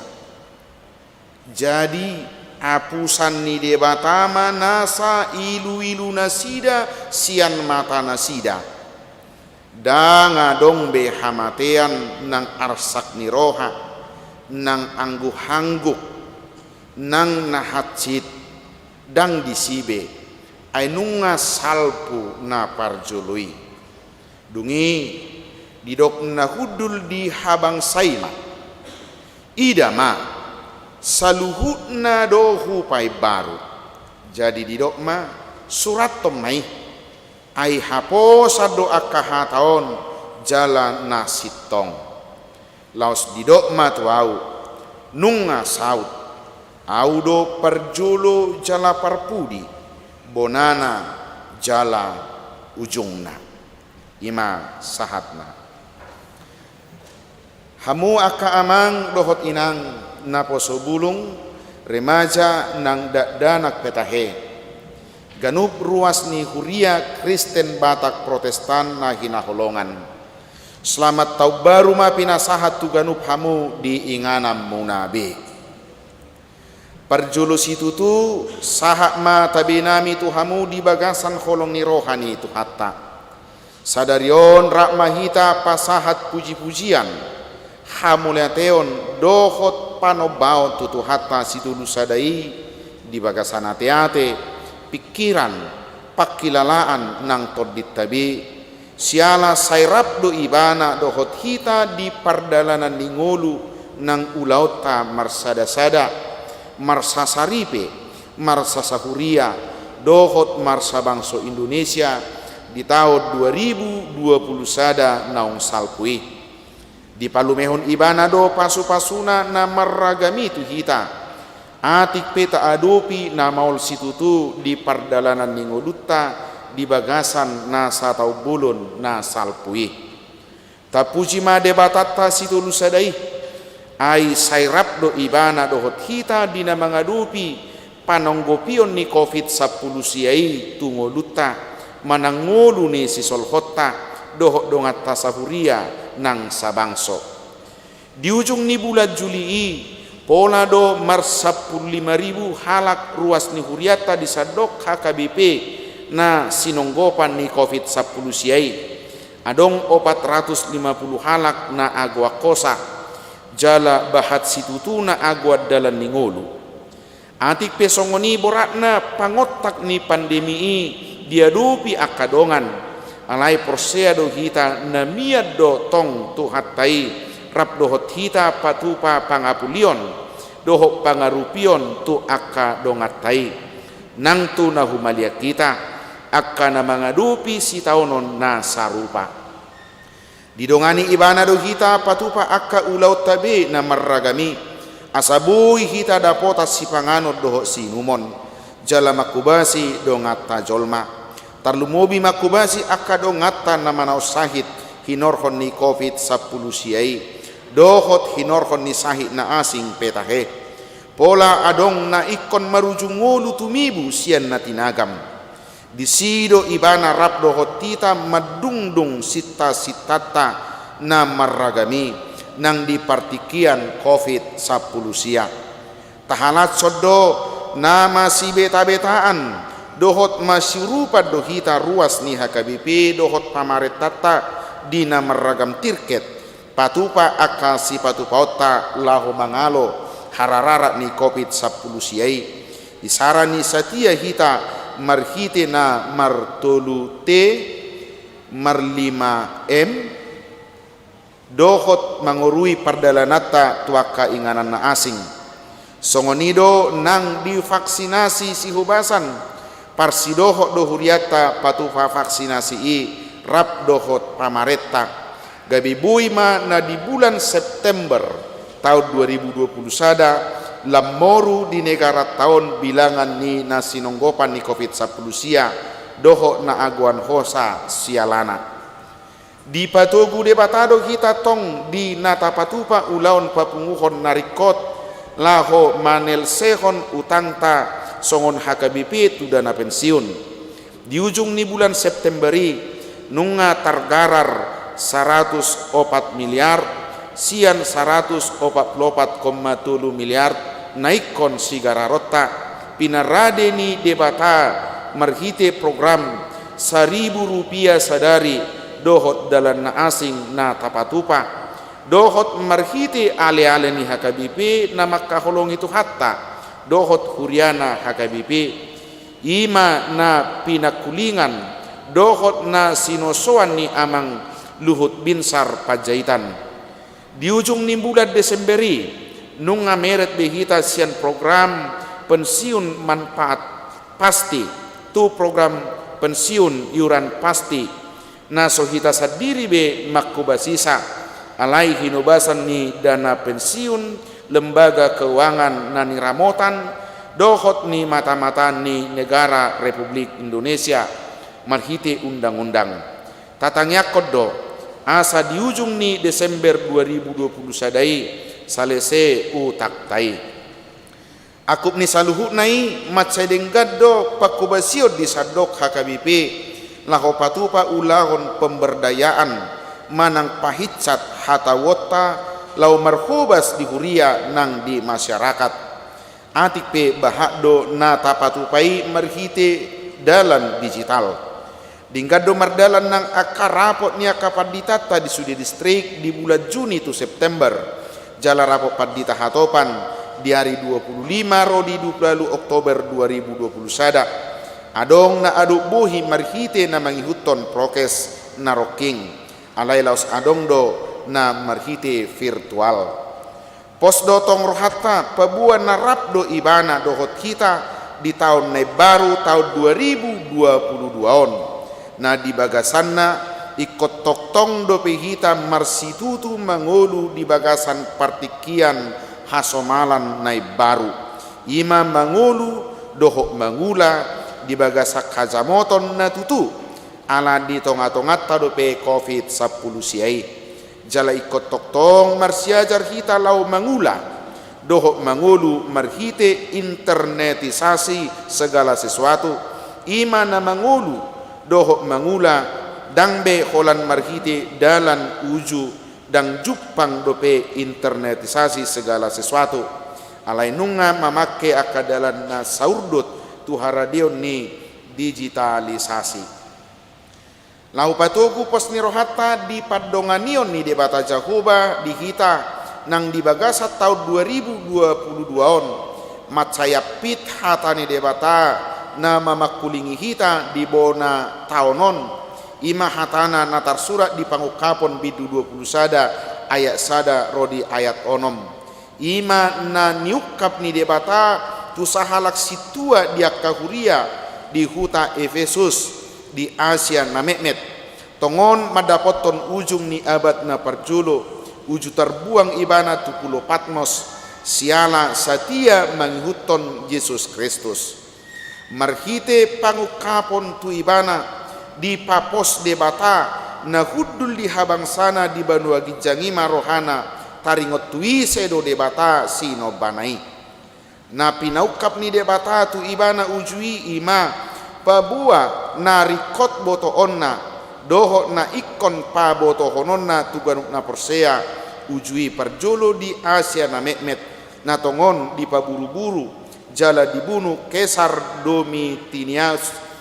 Jadi, apusan ni Debata ma nasa iluilu nasida sian mata nasida. Ndang adong be hamatean nang arsak ni roha, nang angguhangguk, nang na hansit, ndang disi be, ai nunga salpu na parjolo i. Dung i, didok na hundul di habangsa i ma: Ida ma, saluhutna do hupaimbaru. Jadi didok ma: Surathon ma i, ai haposan do angka hata on jala na sintong. Laos didok ma tu ahu: Nunga saut, ahu do parjolo jala parpudi, bonana jala ujungna. I ma sahatna. Hamu angka amang dohot inang, naposo bulung, remaja nang dakdanak pe tahe. Ganup ruas ni huria Kristen Batak Protestan na hinaholongan. Selamat Taon Baru ma pinasahat tu ganup hamu di ingananmuna be. Parjolo situtu, sahat ma tabe nami tu hamu di bagasan holong ni roha ni Tuhanta. Sadari on rap ma hita pasahat puji-pujian, hamauliateon dohot panombaon tu Tuhanta Sitolusada i di bagasan ateate, pingkiran, pangkilalaan nang tondinta be, siala sai rap do Ibana dohot hita di pardalanan ni ngolu nang ulaonta marsada-sada, marsasaripe, marsasahuria, dohot marsabangso Indonesia di taon dua ribu dua puluh sada naung salpu i. Dipalumehon Ibana do pasu-pasuna na marragam i tu hita, atik pe taadopi na maol situtu di pardalanan ni ngolunta di bagasan na sataon bolon na salpu i. Tapuji ma Debatanta Sitolusada i, ai sai rap do Ibana dohot hita di na mangadopi panonggopion ni covid sampulu sia i tu ngolunta, manang ngolu ni sisolhotta, dohot donganta sahuria nang sabangso. Di ujung ni bulan Juli i, pola do marsampulu lima ribu halak ruas ni hurianta di sandok H K B P na sinonggopan ni covid sampulu sia i. Adong opat ratus lima pulu halak na agoan hosa, jala bahat situtu na agoan dalan ni ngolu. Atik pe songon i boratna pangontak ni pandemi i diadopi angka dongan, alai porsea do hita na mian do tong Tuhanta i rap dohot hita patupa pangapulion dohot pangarupion tu angka donganta i. Nang tu na humaliang hita, angka na mangadopi sitaonon na sarupa. Didongani Ibana do hita patupa angka ulaonta be na marragam i, asa boi hita dapotan sipanganon dohot siinumon, jala manghobasi donganta jolma. Tarlumobi manghobasi angka donganta na manaon sahit hinorhon ni covid sampulu sia i, dohot hinorhon ni sahit na asing pe tahe. Pola adong na ingkon marujung ngolu tumibu sian na tinagam. Disi do Ibana rap dohot hita mandungdung sinta-sintanta na marragam i nang di partingkian covid sampulu sia. Tahalashon do na masibeta-betaan dohot masiurupan do hita ruas ni H K B P dohot pamarentanta di na marragam tirket, patupa angka sipatupaonta laho mangalo harararat ni covid sampulu sia i. Isara ni satia hita marhite na martolu T, marlima M, dohot mangorui pardalananta tu angka inganan na asing. Songon i do nang divaksinasi sihobasan, parsidohot do hurianta patupa vaksinasi i rap dohot pamarenta. Gabe boi ma na di bulan September taon dua ribu dua puluh sada lam moru di negaranta on bilangan ni na sinonggopan ni covid sampulu sia dohot na agoan hosa sialana. Dipatogu Debata do hita tong di na tapatupa ulaon papunguhon na ringkot laho manelsehon utangta songon H K B P tu dana pensiun. Di ujung ni bulan September i, nunga targarar saratus opat miliar sian saratus opat pulu opat koma tolu miliar na ingkon sigararonta, pinarade ni Debata marhite program saribu rupia sadari dohot dalan na asing na tapatupa, dohot marhite ale-ale ni H K B P na mangkaholongi Tuhanta dohot huriana H K B P. I ma na pinangkulingan dohot na sinosoan ni Amang Luhut Binsar Panjaitan. Di ujung ni bulan Desember i, nunga meret be hita sian program pensiun manfaat pasti tu program pensiun iuran pasti, na so hita sandiri be manghobasisa, alai hinobasan ni dana pensiun lembaga keuangan na niramotan dohot ni mata-mata ni negara Republik Indonesia marhite undang-undang. Tatangiangkon do asa di ujung ni Desember dua ribu dua puluh sada i salese utangta i. Angkup ni saluhutna i mansai denggan do pangkobasion di sandok H K B P laho patupa ulaon pemberdayaan manang pahinsat hatahuonta laho marhobas di huria nang di masyarakat. Atik pe bahat do na tapatupa i marhite dalan digital. Denggan do mardalan nang angka rapot ni angka panditanta di sude distrik di bulan Juni tu September, jala rapot pandita hatopan di ari dua pulu lima ro di dua pulu ualu Oktober dua ribu dua pulu sada. Adong na adop bohi marhite na mangihuthon prokes na rongking, alai laos adong do na marhite virtual. Pos do tong rohanta, paboa na rap do Ibana dohot hita di taon na imbaru, taon dua ribu dua pulu dua on. Na di bagasanna, ingkon tongtong dope hita marsitutu mangolu di bagasan partingkian hasomalan na imbaru. I ma mangolu dohot mangula di bagasan hajamoton na tutu, ala di tongatonganta dope covid sampulu sia i. Jala ingkon tongtong marsiajar hita laho mangula dohot mangolu marhite internetisasi segala sesuatu, i ma na mangolu dohot mangula, ndang be holan marhite dalan uju, ndang jumpang dope internetisasi segala sesuatu. Alai nunga mamangke angka dalan na saurdot tu haradeon ni digitalisasi. Laho patogu pos ni rohanta di pandonganion ni Debata Jahowa di hita nang di bagasan taon dua ribu dua pulu dua on, mansai ampit hata ni Debata na mamangkulingi hita di bona taon on. I ma hatana na tarsurat di Pangungkapon bindu dua pulu sada ayat sada ro di ayat onom. I ma na niungkap ni Debata tu sahalak sintua di angka huria di huta Efesus di Asia na metmet. Tongon mandapothon ujung ni abad na parjolo, uju tarbuang ibana tu pulo Patmos, siala satia mangihuthon Jesus Kristus. Marhite pangungkapon tu ibana, dipapos Debata na hundul di habangsana di banua ginjang i ma rohana, taringot tu ise do Debata sinombana i. Na pinaungkap ni Debata tu ibana uju i, i ma paboa na ringkot botoonna dohot na ingkon pabotohononna tu ganup na porsea uju i parjolo di Asia na metmet, na tongon dipaburuburu jala dibunu Kesar Domitinius,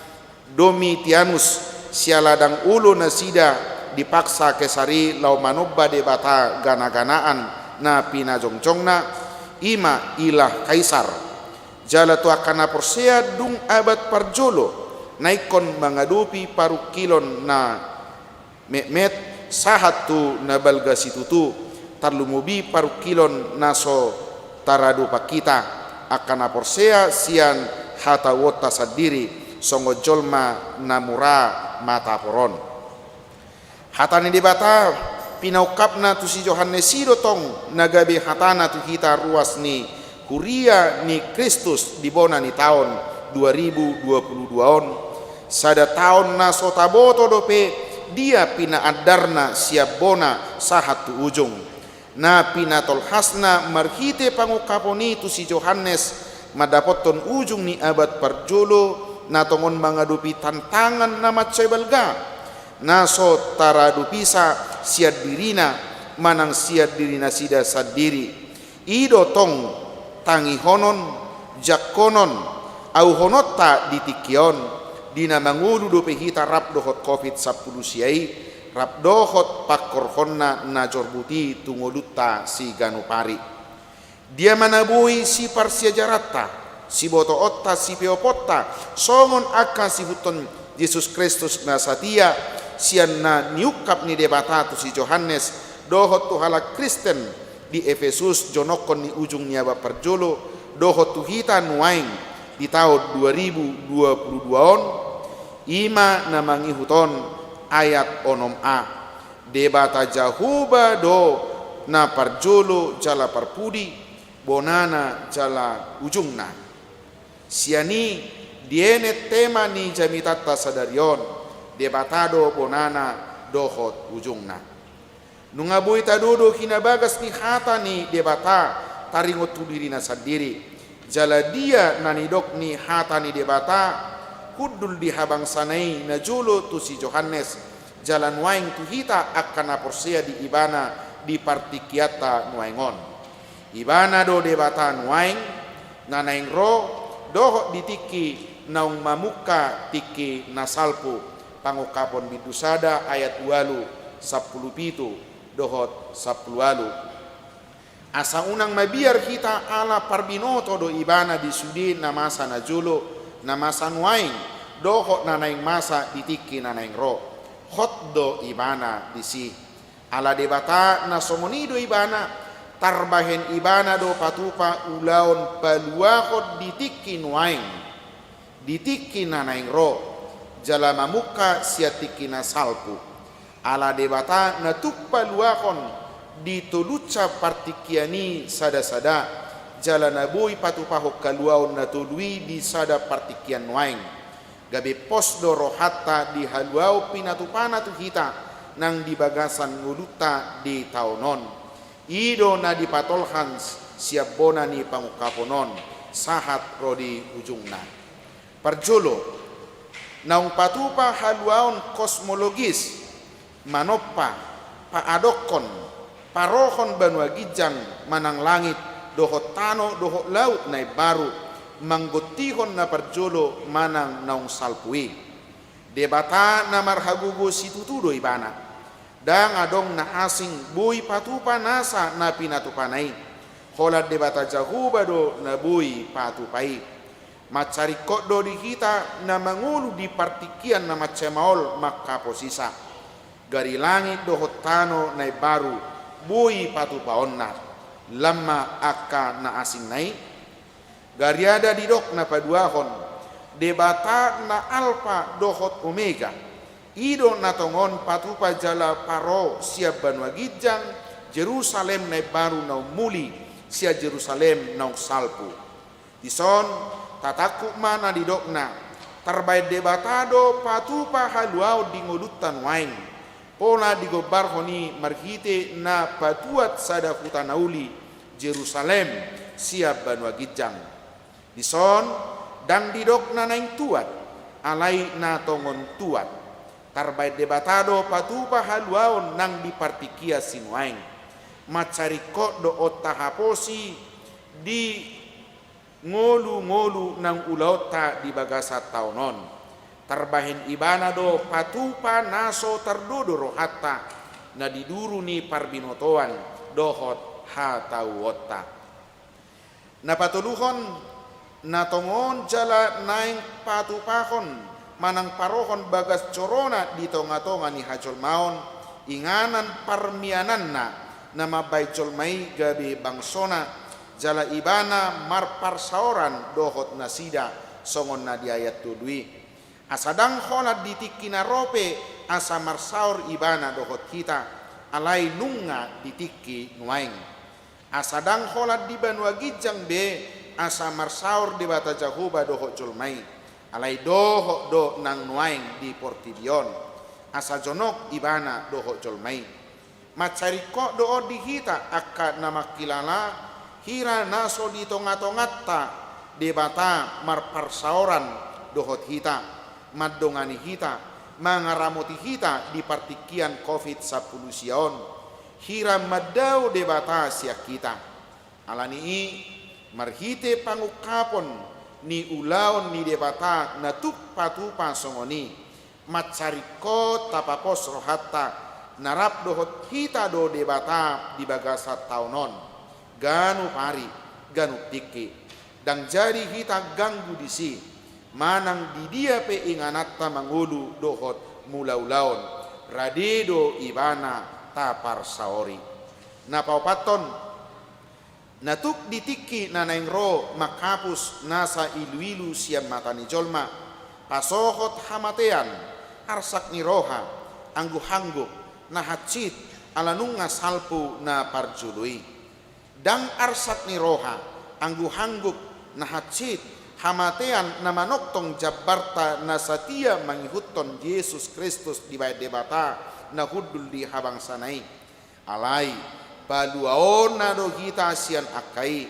Domitianus, siala ndang olo nasida dipaksa Kesar i laho manomba debata ganaganaan na pinajongjongna, i ma ilah Kaisar. Jala tu angka na porsea dung abad parjolo, na ingkon mangadopi parungkilon na metmet sahat tu na balga situtu, tarlumobi parungkilon na so taradopan hita, angka na porsea sian hatahuonta sandiri, songon jolma na mura mataporon. Hata ni Debata pinaungkapna tu si Johannes i do tong na gabe hatana tu hita ruas ni huria ni Kristus di bona ni taon dua ribu dua pulu dua on, sada taon na so taboto dope dia pinaandarna sian bona sahat tu ujung. Na pinatolhasna marhite pangungkapon i tu si Johannes mandapothon ujung ni abad parjolo na tongon mangadopi tantangan na mansai balga, na so taradopisa sian dirina manang sian dirinasida sandiri. I do tong tangihonon, jangkonon, auhononta di tingki on, di na mangolu dope hita rap dohot covid sampulu sia i, rap dohot pangkorhonna na jorbut i tu ngolunta siganup ari. Dia ma na boi siparsiajaranta, sibotoonta, sipeoponta, songon angka siihuthon Jesus Kristus na satia, sian na niungkap ni Debata tu si Johannes, dohot tu halak Kristen di Efesus, jonokkon ni ujung ni abad parjolo, dohot tu hita nuaeng di taon dua ribu dua pulu dua on, i ma na mangihut on ayat onom a. Debata Jahowa do na parjolo jala parpudi, bonana jala ujungna. Sian i dienet tema ni jamitanta sadari on, Debata do bonana dohot ujungna. Nunga boi tadodo hinabagas ni hata ni Debata taringot tu dirina sandiri. Jala dia na nidok ni hata ni Debata hundul di habangsana i najolo tu si Johannes, jala nuaeng tu hita angka na porsea di ibana di partingkianta nuaeng on. Ibana do Debata nuaeng, na naeng ro, dohot di tingki naung mamungka tingki na salpu. Pangungkapon bindu sada ayat ualu, sampulu pitu dohot sampulu ualu. Asa unang mabiar hita ala parbinoto do ibana di sude na masa najolo, na masa nuaeng, dohot na naeng masa di tingki na naeng ro. Hot do ibana disi. Ala Debata na songon i do ibana, tarbahen ibana do patupa ulaon paluahon di tingki nuaeng, di tingki na naeng ro, jala mamungka sian tingki na salpu. Ala Debata na tuk paluahon di tolunsa partingkian i sada-sada, jala na boi patupahon haluaon na tolu i di sada partingkian nuaeng. Gabe pos do rohanta di haluaon pinatupana tu hita nang di bagasan ngolunta di taon on. I do na dipatolhas sian bona ni pangungkapon on, sahat ro di ujungna. Parjolo, naung patupa haluaon kosmologis, manompa, paadokhon, parohon banua ginjang manang langit, dohot tano, dohot laut na imbaru, manggontihon na parjolo manang naung salpu i. Debata na marhagogo situtu do ibana. Ndang adong na asing boi patupa nasa na pinatupana i. Holan Debata Jahowa do na boi patupa i. Mansai ringkot do di hita na mangolu di partingkian na mansai maol manghaposisa. Gari langit dohot tano na imbaru boi patupaonna. Lam ma angka na asingna i. Gariada didok na paduahon, Debata na Alpa dohot Omega. I do na tongon patupa jala paro sian banua ginjang, Jerusalem na imbaru naung muli sian Jerusalem naung salpu. Dison, tatangkup ma na nidokna, tarbahen Debata do patupa haluaon di ngolunta nuaeng. Pola digombarhon i marhite na patuat sada huta na uli, Jerusalem, sian banua ginjang. Dison, ndang didok na naeng tuat, alai na tongon tuat. Tarbahen Debata do patupa haluaon nang di partingkian sinuaeng. Mansai ringkot do on tahaposi di ngolu-ngolu naung ulaonta di bagasan taon on. Tarbahen Ibana do patupa na so tardodo rohanta, na di duru ni parbinotoan dohot hatauonta. Na patoluhon, na tongon jala naeng patupahon manang parohon bagas corona di tonga-tonga ni hajolmaon, inganan parmiananna na mambahen jolma i gabe bangsona, jala Ibana marparsaoran dohot nasida, songon na di ayat tolu i. Asa ndang holan di tingki na ro pe asa marsaor Ibana dohot hita, alai nunga di tingki nuaeng. Asa ndang holan di banua ginjang be asa marsaor Debata Jahowa dohot jolma i, alai dohot do nang nuaeng di portibi on, asa jonok Ibana dohot jolma i. Mansai ringkot do on di hita angka na mangkilala, hira na so di tonga-tonganta Debata marparsaoran dohot hita, mandongani hita, mangaramoti hita di partingkian covid sampulu sia on, hira mandao Debata sian hita. Ala ni i, marhite pangungkapon ni ulaon ni Debata na tuk patupa songon i, mansai ringkot tapapos rohanta, na rap dohot hita do Debata di bagasan taon on, ganup ari, ganup tingki. Ndang jadi hita ganggu disi, manang di dia pe ingananta mangolu dohot mulaulaon, rade do Ibana taparsaori. Na paopathon, na tuk di tingki na naeng ro manghapus nasa iluilu sian mata ni jolma, pasohot hamatean, arsak ni roha, angguhangguk, na hansit, ala nunga salpu na parjolo i. Ndang arsak ni roha, angguhangguk, na hansit, hamatean na manongtong jambarta na satia mangihuthon Jesus Kristus dibahen Debata na hundul di habangsana i. Alai, paluaonna do hita sian angka i.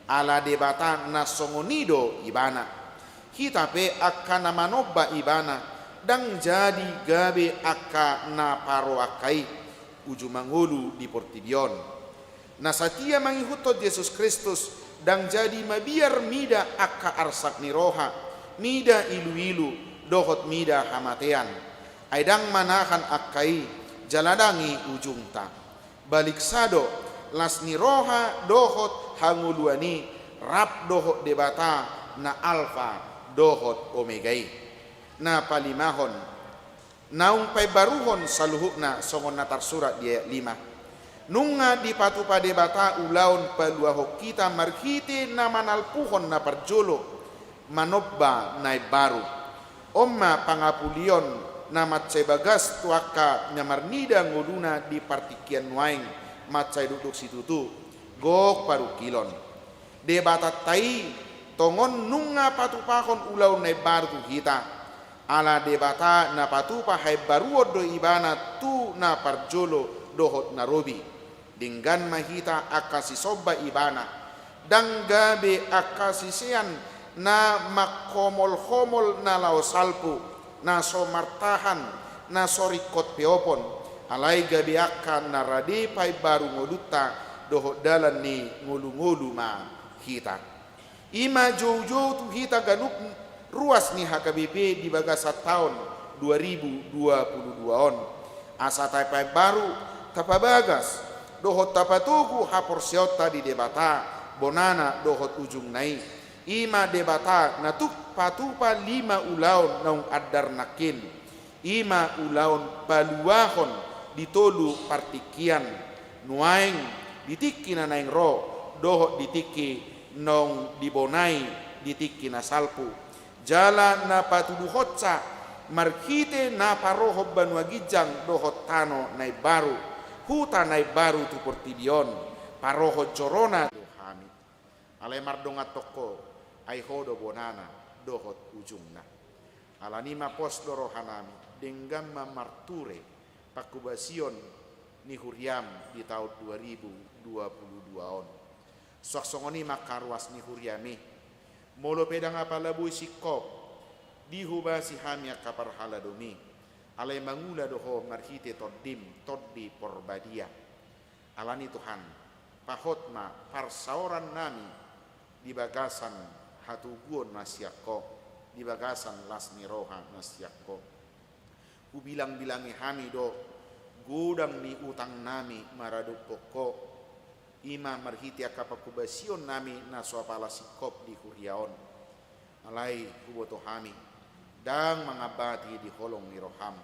Ala Debata na songon i do Ibana. Hita pe angka na manomba Ibana, ndang jadi gabe angka na paroangka i, uju mangolu di portibi on. Na satia mangihuthon Jesus Kristus, ndang jadi mabiar mida angka arsak ni roha, mida iluilu, dohot mida hamatean. Ai ndang manahan angka i, jala ndang i ujungta. Baliksa do, las ni roha dohot hangoluan i, rap dohot Debata na Alfa dohot Omega i. Na palimahon, naung paimbaruhon saluhutna songon na tarsurat di ayat lima. Nunga dipatupa Debata ulaon paluahon hita marhite na manalpuhon na parjolo, manomba na imbaru. On ma pangapulion na mansai bagas tu angka na marnida ngoluna di partingkian nuaeng, mansai dokdok situtu, gok parungkilon. Debatanta i tongon nunga patupahon ulaon na imbaru tu hita. Ala Debata na patupa haimbaruon do Ibana tu na parjolo dohot na robi. Denggan ma hita angka sisomba Ibana. Ndang gabe angka sisean na manghomolhomol na laho salpu, na so martahan, na so ringkot peopon. Alai gabe angka na rade paimbaru ngolunta dohot dalan ni ngolungolu ma hita. I ma joujou tu hita ganup ruas ni H K B P di bagasan taon dua ribu dua puluh dua on. Asa tapaimbaru, tapabagas, dohot tapatogu haporseaonta di Debata, bonana dohot ujungna i. I ma Debata na tuk patupa lima ulaon naung andar nangkin. I ma ulaon paluahon di tolu partingkian, nuaeng, di tingki na naeng ro, dohot di tingki naung dibonai di tingki na salpu. Jala na patuduhonsa marhite na parohon banua ginjang dohot tano na imbaru, huta na imbaru tu portibi on, parohon jorona do hami. Alai mardongan tongko, ai Ho do bonana dohot ujungna. Alani ma pos do rohanami, denggan ma marture panghobasion ni huriam di taon dua ribu dua puluh dua on. Suang songon i ma angka ruas ni huriami. Molo pe ndang apala boi singkop dihobasi hami angka parhaladomi, alai mangula do Ho marhite Tondim, Tondi Porbadia. Alani Tuhan, pahot ma parsaorannami di bagasan hatoguon na sian Ho, di bagasan las ni roha na sian Ho. Hubilangbilangi hami do godang ni utangnami maradophon Ho, i ma marhite angka panghobasionnami na so apala singkop di huria on. Alai huboto hami, ndang mangambati di holong ni roham.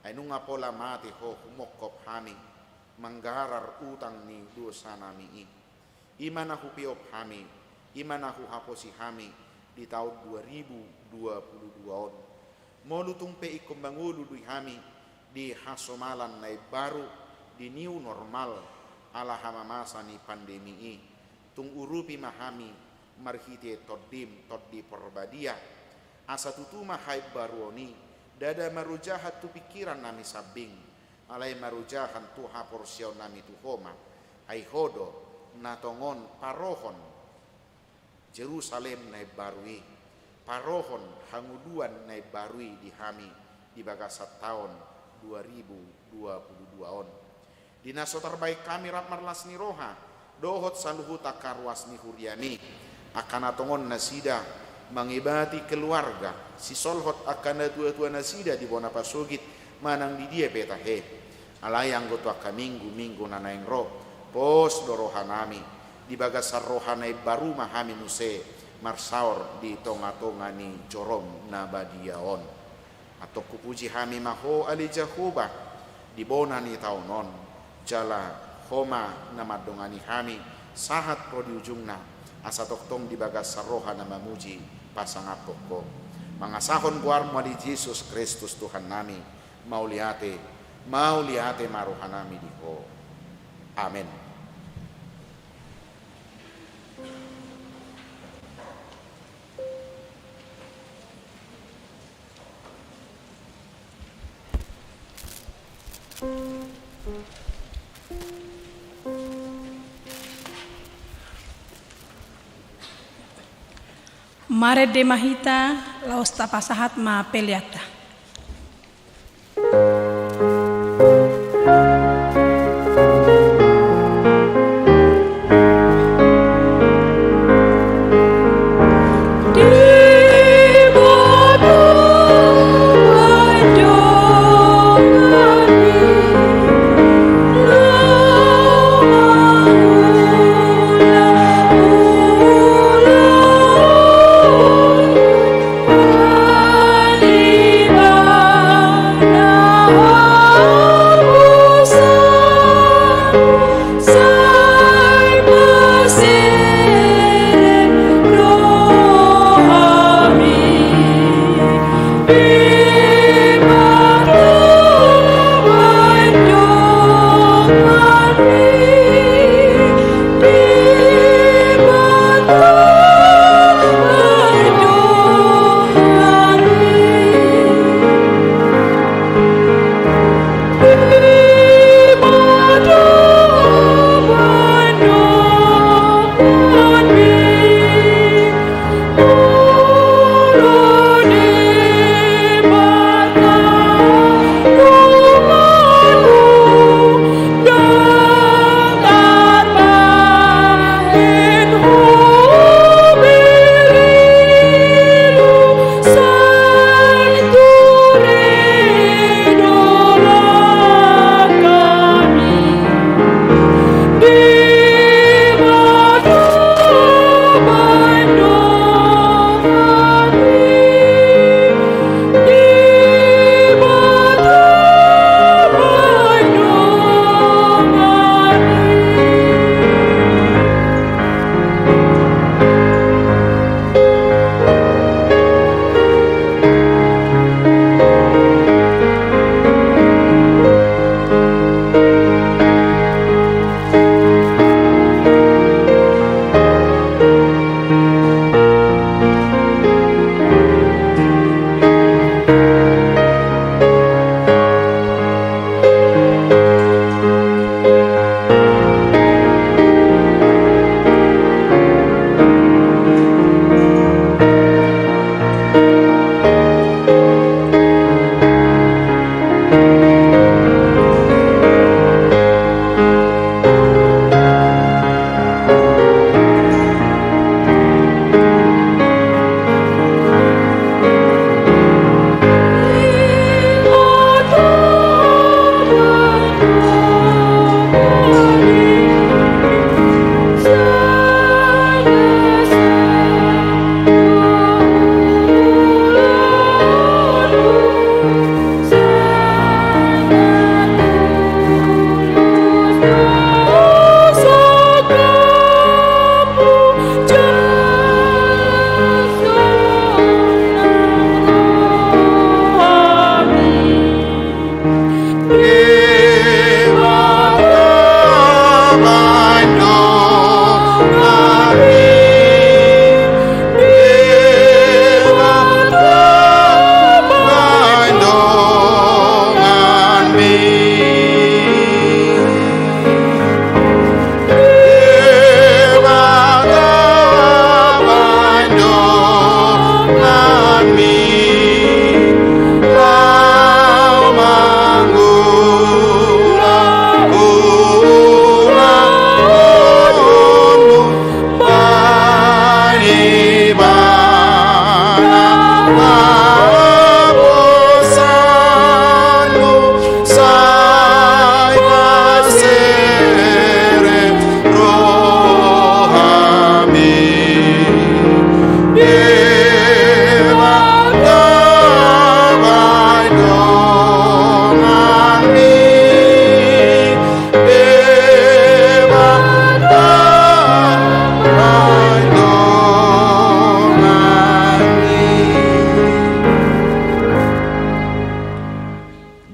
Ai nunga pola mate Ho humongkop hami, manggarar utang ni dosanami i. I ma na hupeop hami, i ma na huhaposi hami di taon dua ribu dua puluh dua on. Molo tung pe ingkon mangolu do hami di hasomalan na imbaru, di new normal, ala hamamasa ni pandemi i. Tung urupi ma hami marhite Tondim, Tondi Porbadia. Asa tutu ma haimbaruon i, ndada marojahan tu pingkirannami sambing, alai marojahan tu haporseaonnami tu Ho ma, ai Ho do na tongon parohon Jerusalem na imbaru i, parohon hangoluan na imbaru i di hami di bagasan taon dua ribu dua puluh dua on. Di na so tarbahen hami rap marlas ni roha dohot saluhut angka ruas ni huriami, angka na tongon nasida mangebati keluarga, sisolhot angka natuatuanasida di bona pasogit manang di dia pe tahe. Alai anggo tu angka minggu-minggu na naeng ro, pos do rohanami, di bagasan roha na imbaru ma hami muse marsaor di tongatonga ni jorom na badia on. Antong hupuji hami ma Ho ale Jahowa, di bona ni taon on, jala Ho ma na mandongani hami sahat ro di ujungna, asa tongtong di bagasan roha na mamuji pasangaphon Ho. Mangasahon goarmu ale Jesus Kristus Tuhannami, mauliate, mauliate ma rohanami di Ho. Amen. Marende ma hita, laos tapasahat ma peleanta.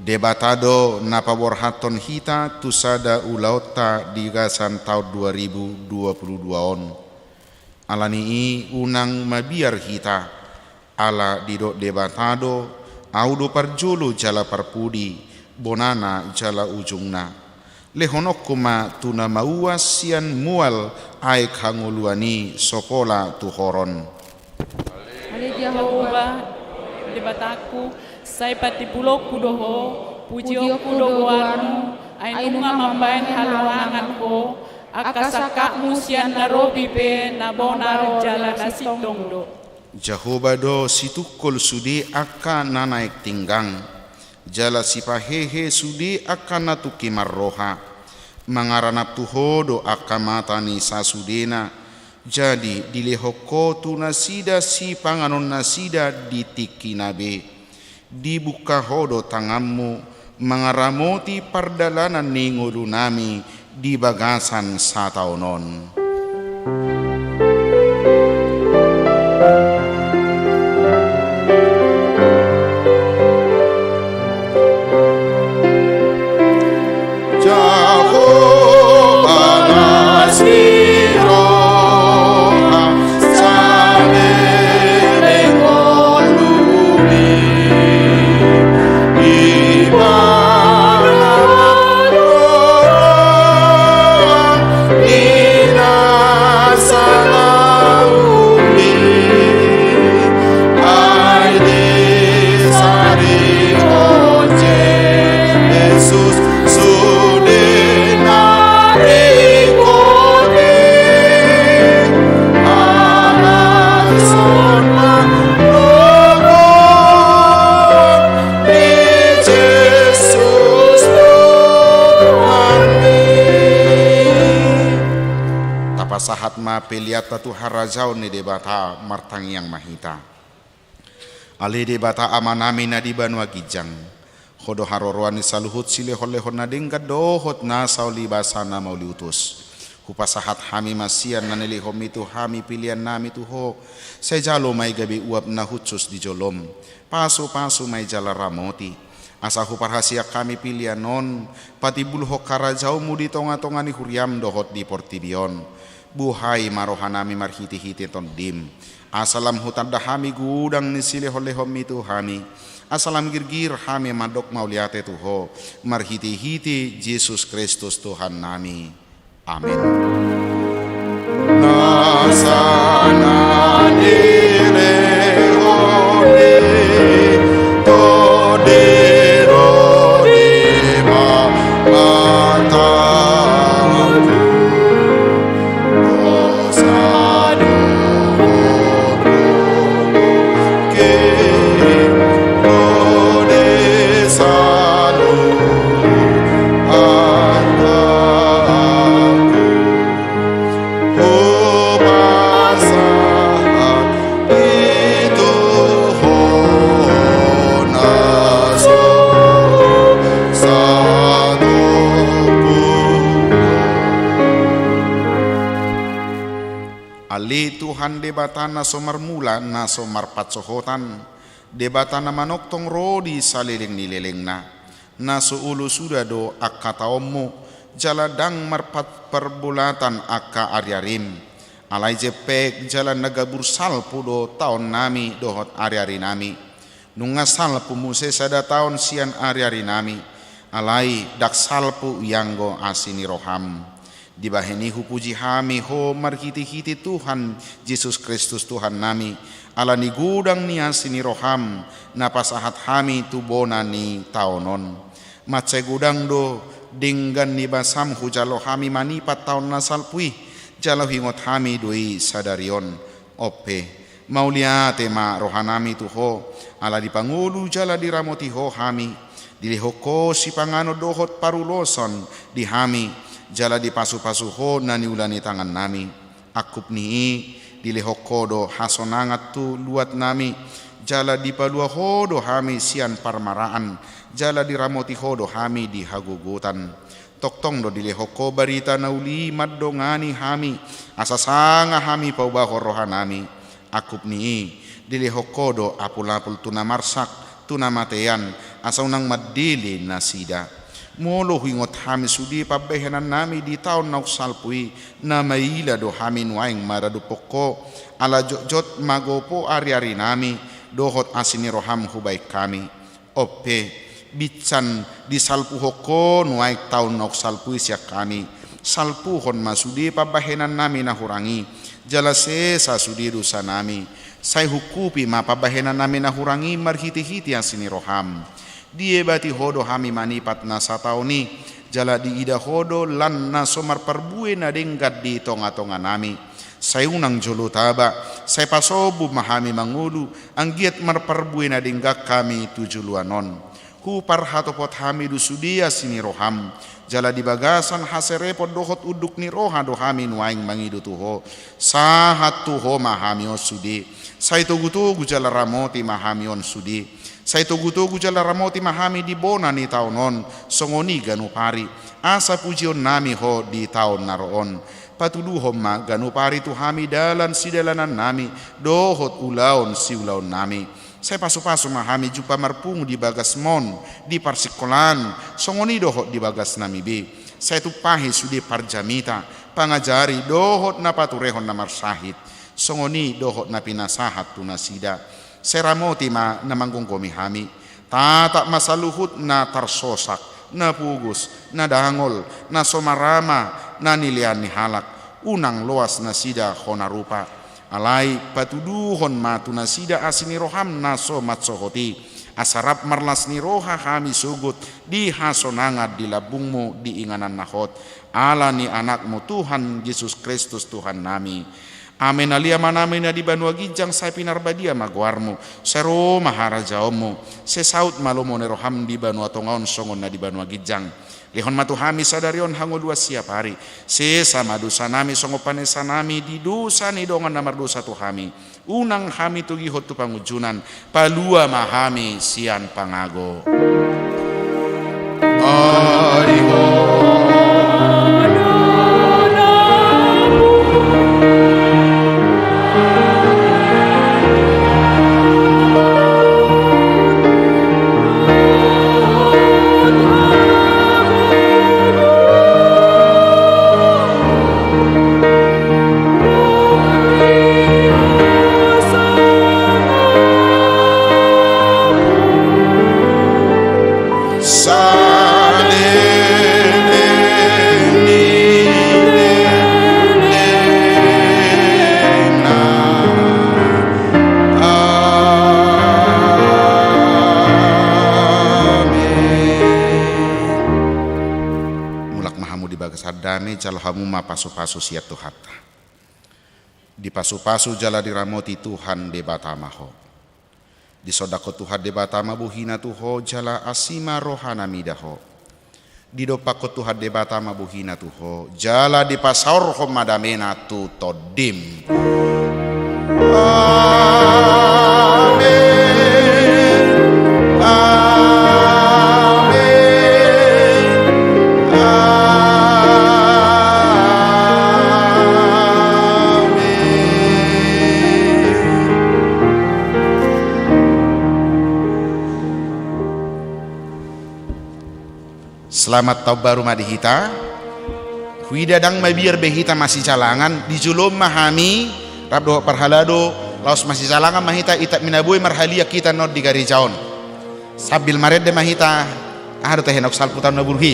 Debata do na paborhathon hita tu sada ulaonta di bagasan taon dua ribu dua puluh dua on. Ala ni i unang mabiar hita, ala didok Debata do, Ahu do parjolo jala parpudi, bonana jala ujungna. Lehononku ma tu na mauas sian mual aek hangoluan i so pola tu horon. Jahowa, Debatangku, sai patimbulonku do Ho, pujionku do goarMu, ai nunga mambahen haloangan Ho, angka sangkapMu sian na robi pe na bonar jala na sintong do. Jahowa do situngkol sude angka na naeng tinggang, jala sipahehe sude angka na tungki marroha. Mangaranap tu Ho do angka mata ni sasudena, jadi dilehon Ho tu nasida sipanganon nasida di tingkina be. Dibuka Ho do tanganMu mangaramoti pardalanan ni ngolunami di bagasan sataon on. Jahowa las ni roha, saleleng ngolumi. Ibana dohot ni na saleleng i, ai disarihon Jesus sude na ringkot i. Alai songon manogot ni Jesus Tuhanmi. Tapasahat ma peleanta tu harajaon ni Debata. Martangiang ma hita. Ale Debata Amanami na di banua ginjang, Ho do haroroan ni saluhut silehonlehon na denggan dohot na saulibasa na mauliutus. Hupasahat hami ma sian na nilehonMi tu hami peleannami tu Ho. Sai jalo ma i gabe uap na hushus di joloM. Pasupasu ma i jala ramoti, asa huparhaseang hami pelean on patimbulhon harajaonMu di tongatonga ni huriaM dohot di portibi on. Buhai ma rohanami marhitehite TondiM, asa lam hutanda hami godang ni silehonlehonMi tu hami, asa lam girgir hami mandok mauliate tu Ho, marhitehite Jesus Kristus Tuhannami. Amen. Nasa na nilehon i, Tondi do di ma- mata. Dosa dohot gogongki ro di saluhut artangku. Hupasahat i tu Ho na so satompu. Ale Tuhan Debata na so marmula, na so marpansohotan, Debata na manongtong ro di saleleng ni lelengna, na so olo suda do angka taonmu, jala ndang marpat-, parbolatan angka ariarim. Alai jempek jala na gabur salpu do taonnami dohot ariarinami. Nunga salpu muse sada taon sian ariarinami, alai ndang salpu ianggo asi ni roham. Dibahen i hupuji hami ho marhitehite Tuhan Jesus Kristus Tuhannami, ala ni godang ni asi ni roham, na pasahat hami tu bona ni taon on. Mansai godang do denggan ni basam hujalo hami manipat taon na salpu i, jala huingot hami do i sadari on. Onpe, mauliate ma rohanami tu ho, ala dipangolu jala diramoti ho hami, dilehon ho sipanganon dohot paruloson di hami, jala dipasupasu ho na niula ni tangannami. Angkup ni i, dilehon ho do hasonangan tu luatnami, jala dipalua ho do hami sian parmaraan, jala diramoti ho do hami di hagogotan. Tongtong do dilehon ho barita na uli mandongani hami, asa sanga hami paubahon rohanami. Angkup ni i, dilehon ho do apulapul tu na marsak, tu na matean, asa unang mandele nasida. Molo huingot hami sude pambahenannami di taon naung salpu i, na maila do hami nuaeng maradophon ho, ala jotjot magopo ariarinami, dohot asi ni roham hubahen hami. Onpe, binsan disalpuhon ho nuaeng taon naung salpu i sian hami, salpuhon ma sude pambahenannami na hurang i, Jala sesa sude dosanami, sai hungkupi ma pambahenannami na hurang i marhitehite asi ni roham. Diebati ho do hami manipat na sataon i, jala diida ho do lan na so marparbue na denggan di tongatonganami. Sai unang jolo taba, sai pasombu ma hami mangolu, anggiat marparbue na denggan hami tu joloan on. Huparhatopot hami do sude asi ni roham, jala di bagasan haserepon dohot unduk ni roha do hami nuaeng mangido tu ho. Sahat tu ho ma hami on sude. Sai togutogu jala ramoti ma hami on sude. Sai togutogu jala ramoti ma hami di bona ni taon on, songon i ganup ari, asa pujionnami ho di taon na ro on. Patuduhon ma ganup ari tu hami dalan sidalanannami, dohot ulaon siulaonnami. Sai pasupasu ma hami jumpa marpungu di bagasmon, di parsingkolaan, songon i dohot di bagasnami be. Sai tumpahi sude parjamita, pangajari dohot na paturehon na marsahit, songon i dohot na pinasahat tu nasida. Sai ramoti ma na manggomgomi hami. Tatap ma saluhut na tarsosak, na pogos, na dangol, na so marama, na nilean ni halak. Unang loas nasida hona rupa. Alai patuduhon ma tu nasida asi ni roham na so mansohot i, asa rap marlas ni roha hami sogot di hasonangan di lambungmu di inganan na hot, ala ni Anakmu Tuhan Jesus Kristus Tuhannami. Amen. Ale Amanami na di banua ginjang, sai pinarbadia ma goarmu, sai ro ma harajaonmu, sai saut ma lomo ni roham di banua tonga on songon na di banua ginjang. Lehon ma tu hami sadari on hangoluan siapari. Sesa ma dosanami songon panesanami di dosa ni dongan na mardosa tu hami. Unang hami togihon tu pangunjunan. Palua ma hami sian pangago. Ai ho. Saleleng ni lelengna. Amen. Mulak ma hamu di bagasan dame, jalo hamu ma pasupasu sian Tuhanta. Dipasupasu jala diramoti Tuhan Debata ma ho. Disondangkon Tuhan Debata ma bohina tu ho jala asi ma rohana mida ho. Didompakkon Tuhan Debata ma bohina tu ho jala dipasaorhon ma damena tu tondim. Amen. Amen. Amen. Selamat taon baru ma di hita. Huida ndang mabiar be hita masijalangan, di jolo on ma hami rap dohot parhalado, laos masijalangan ma hita, itap ni na boi marhaliang hita non di gareja on. Sambil marende ma hita, aha do tahe naung salpu taon na burju i.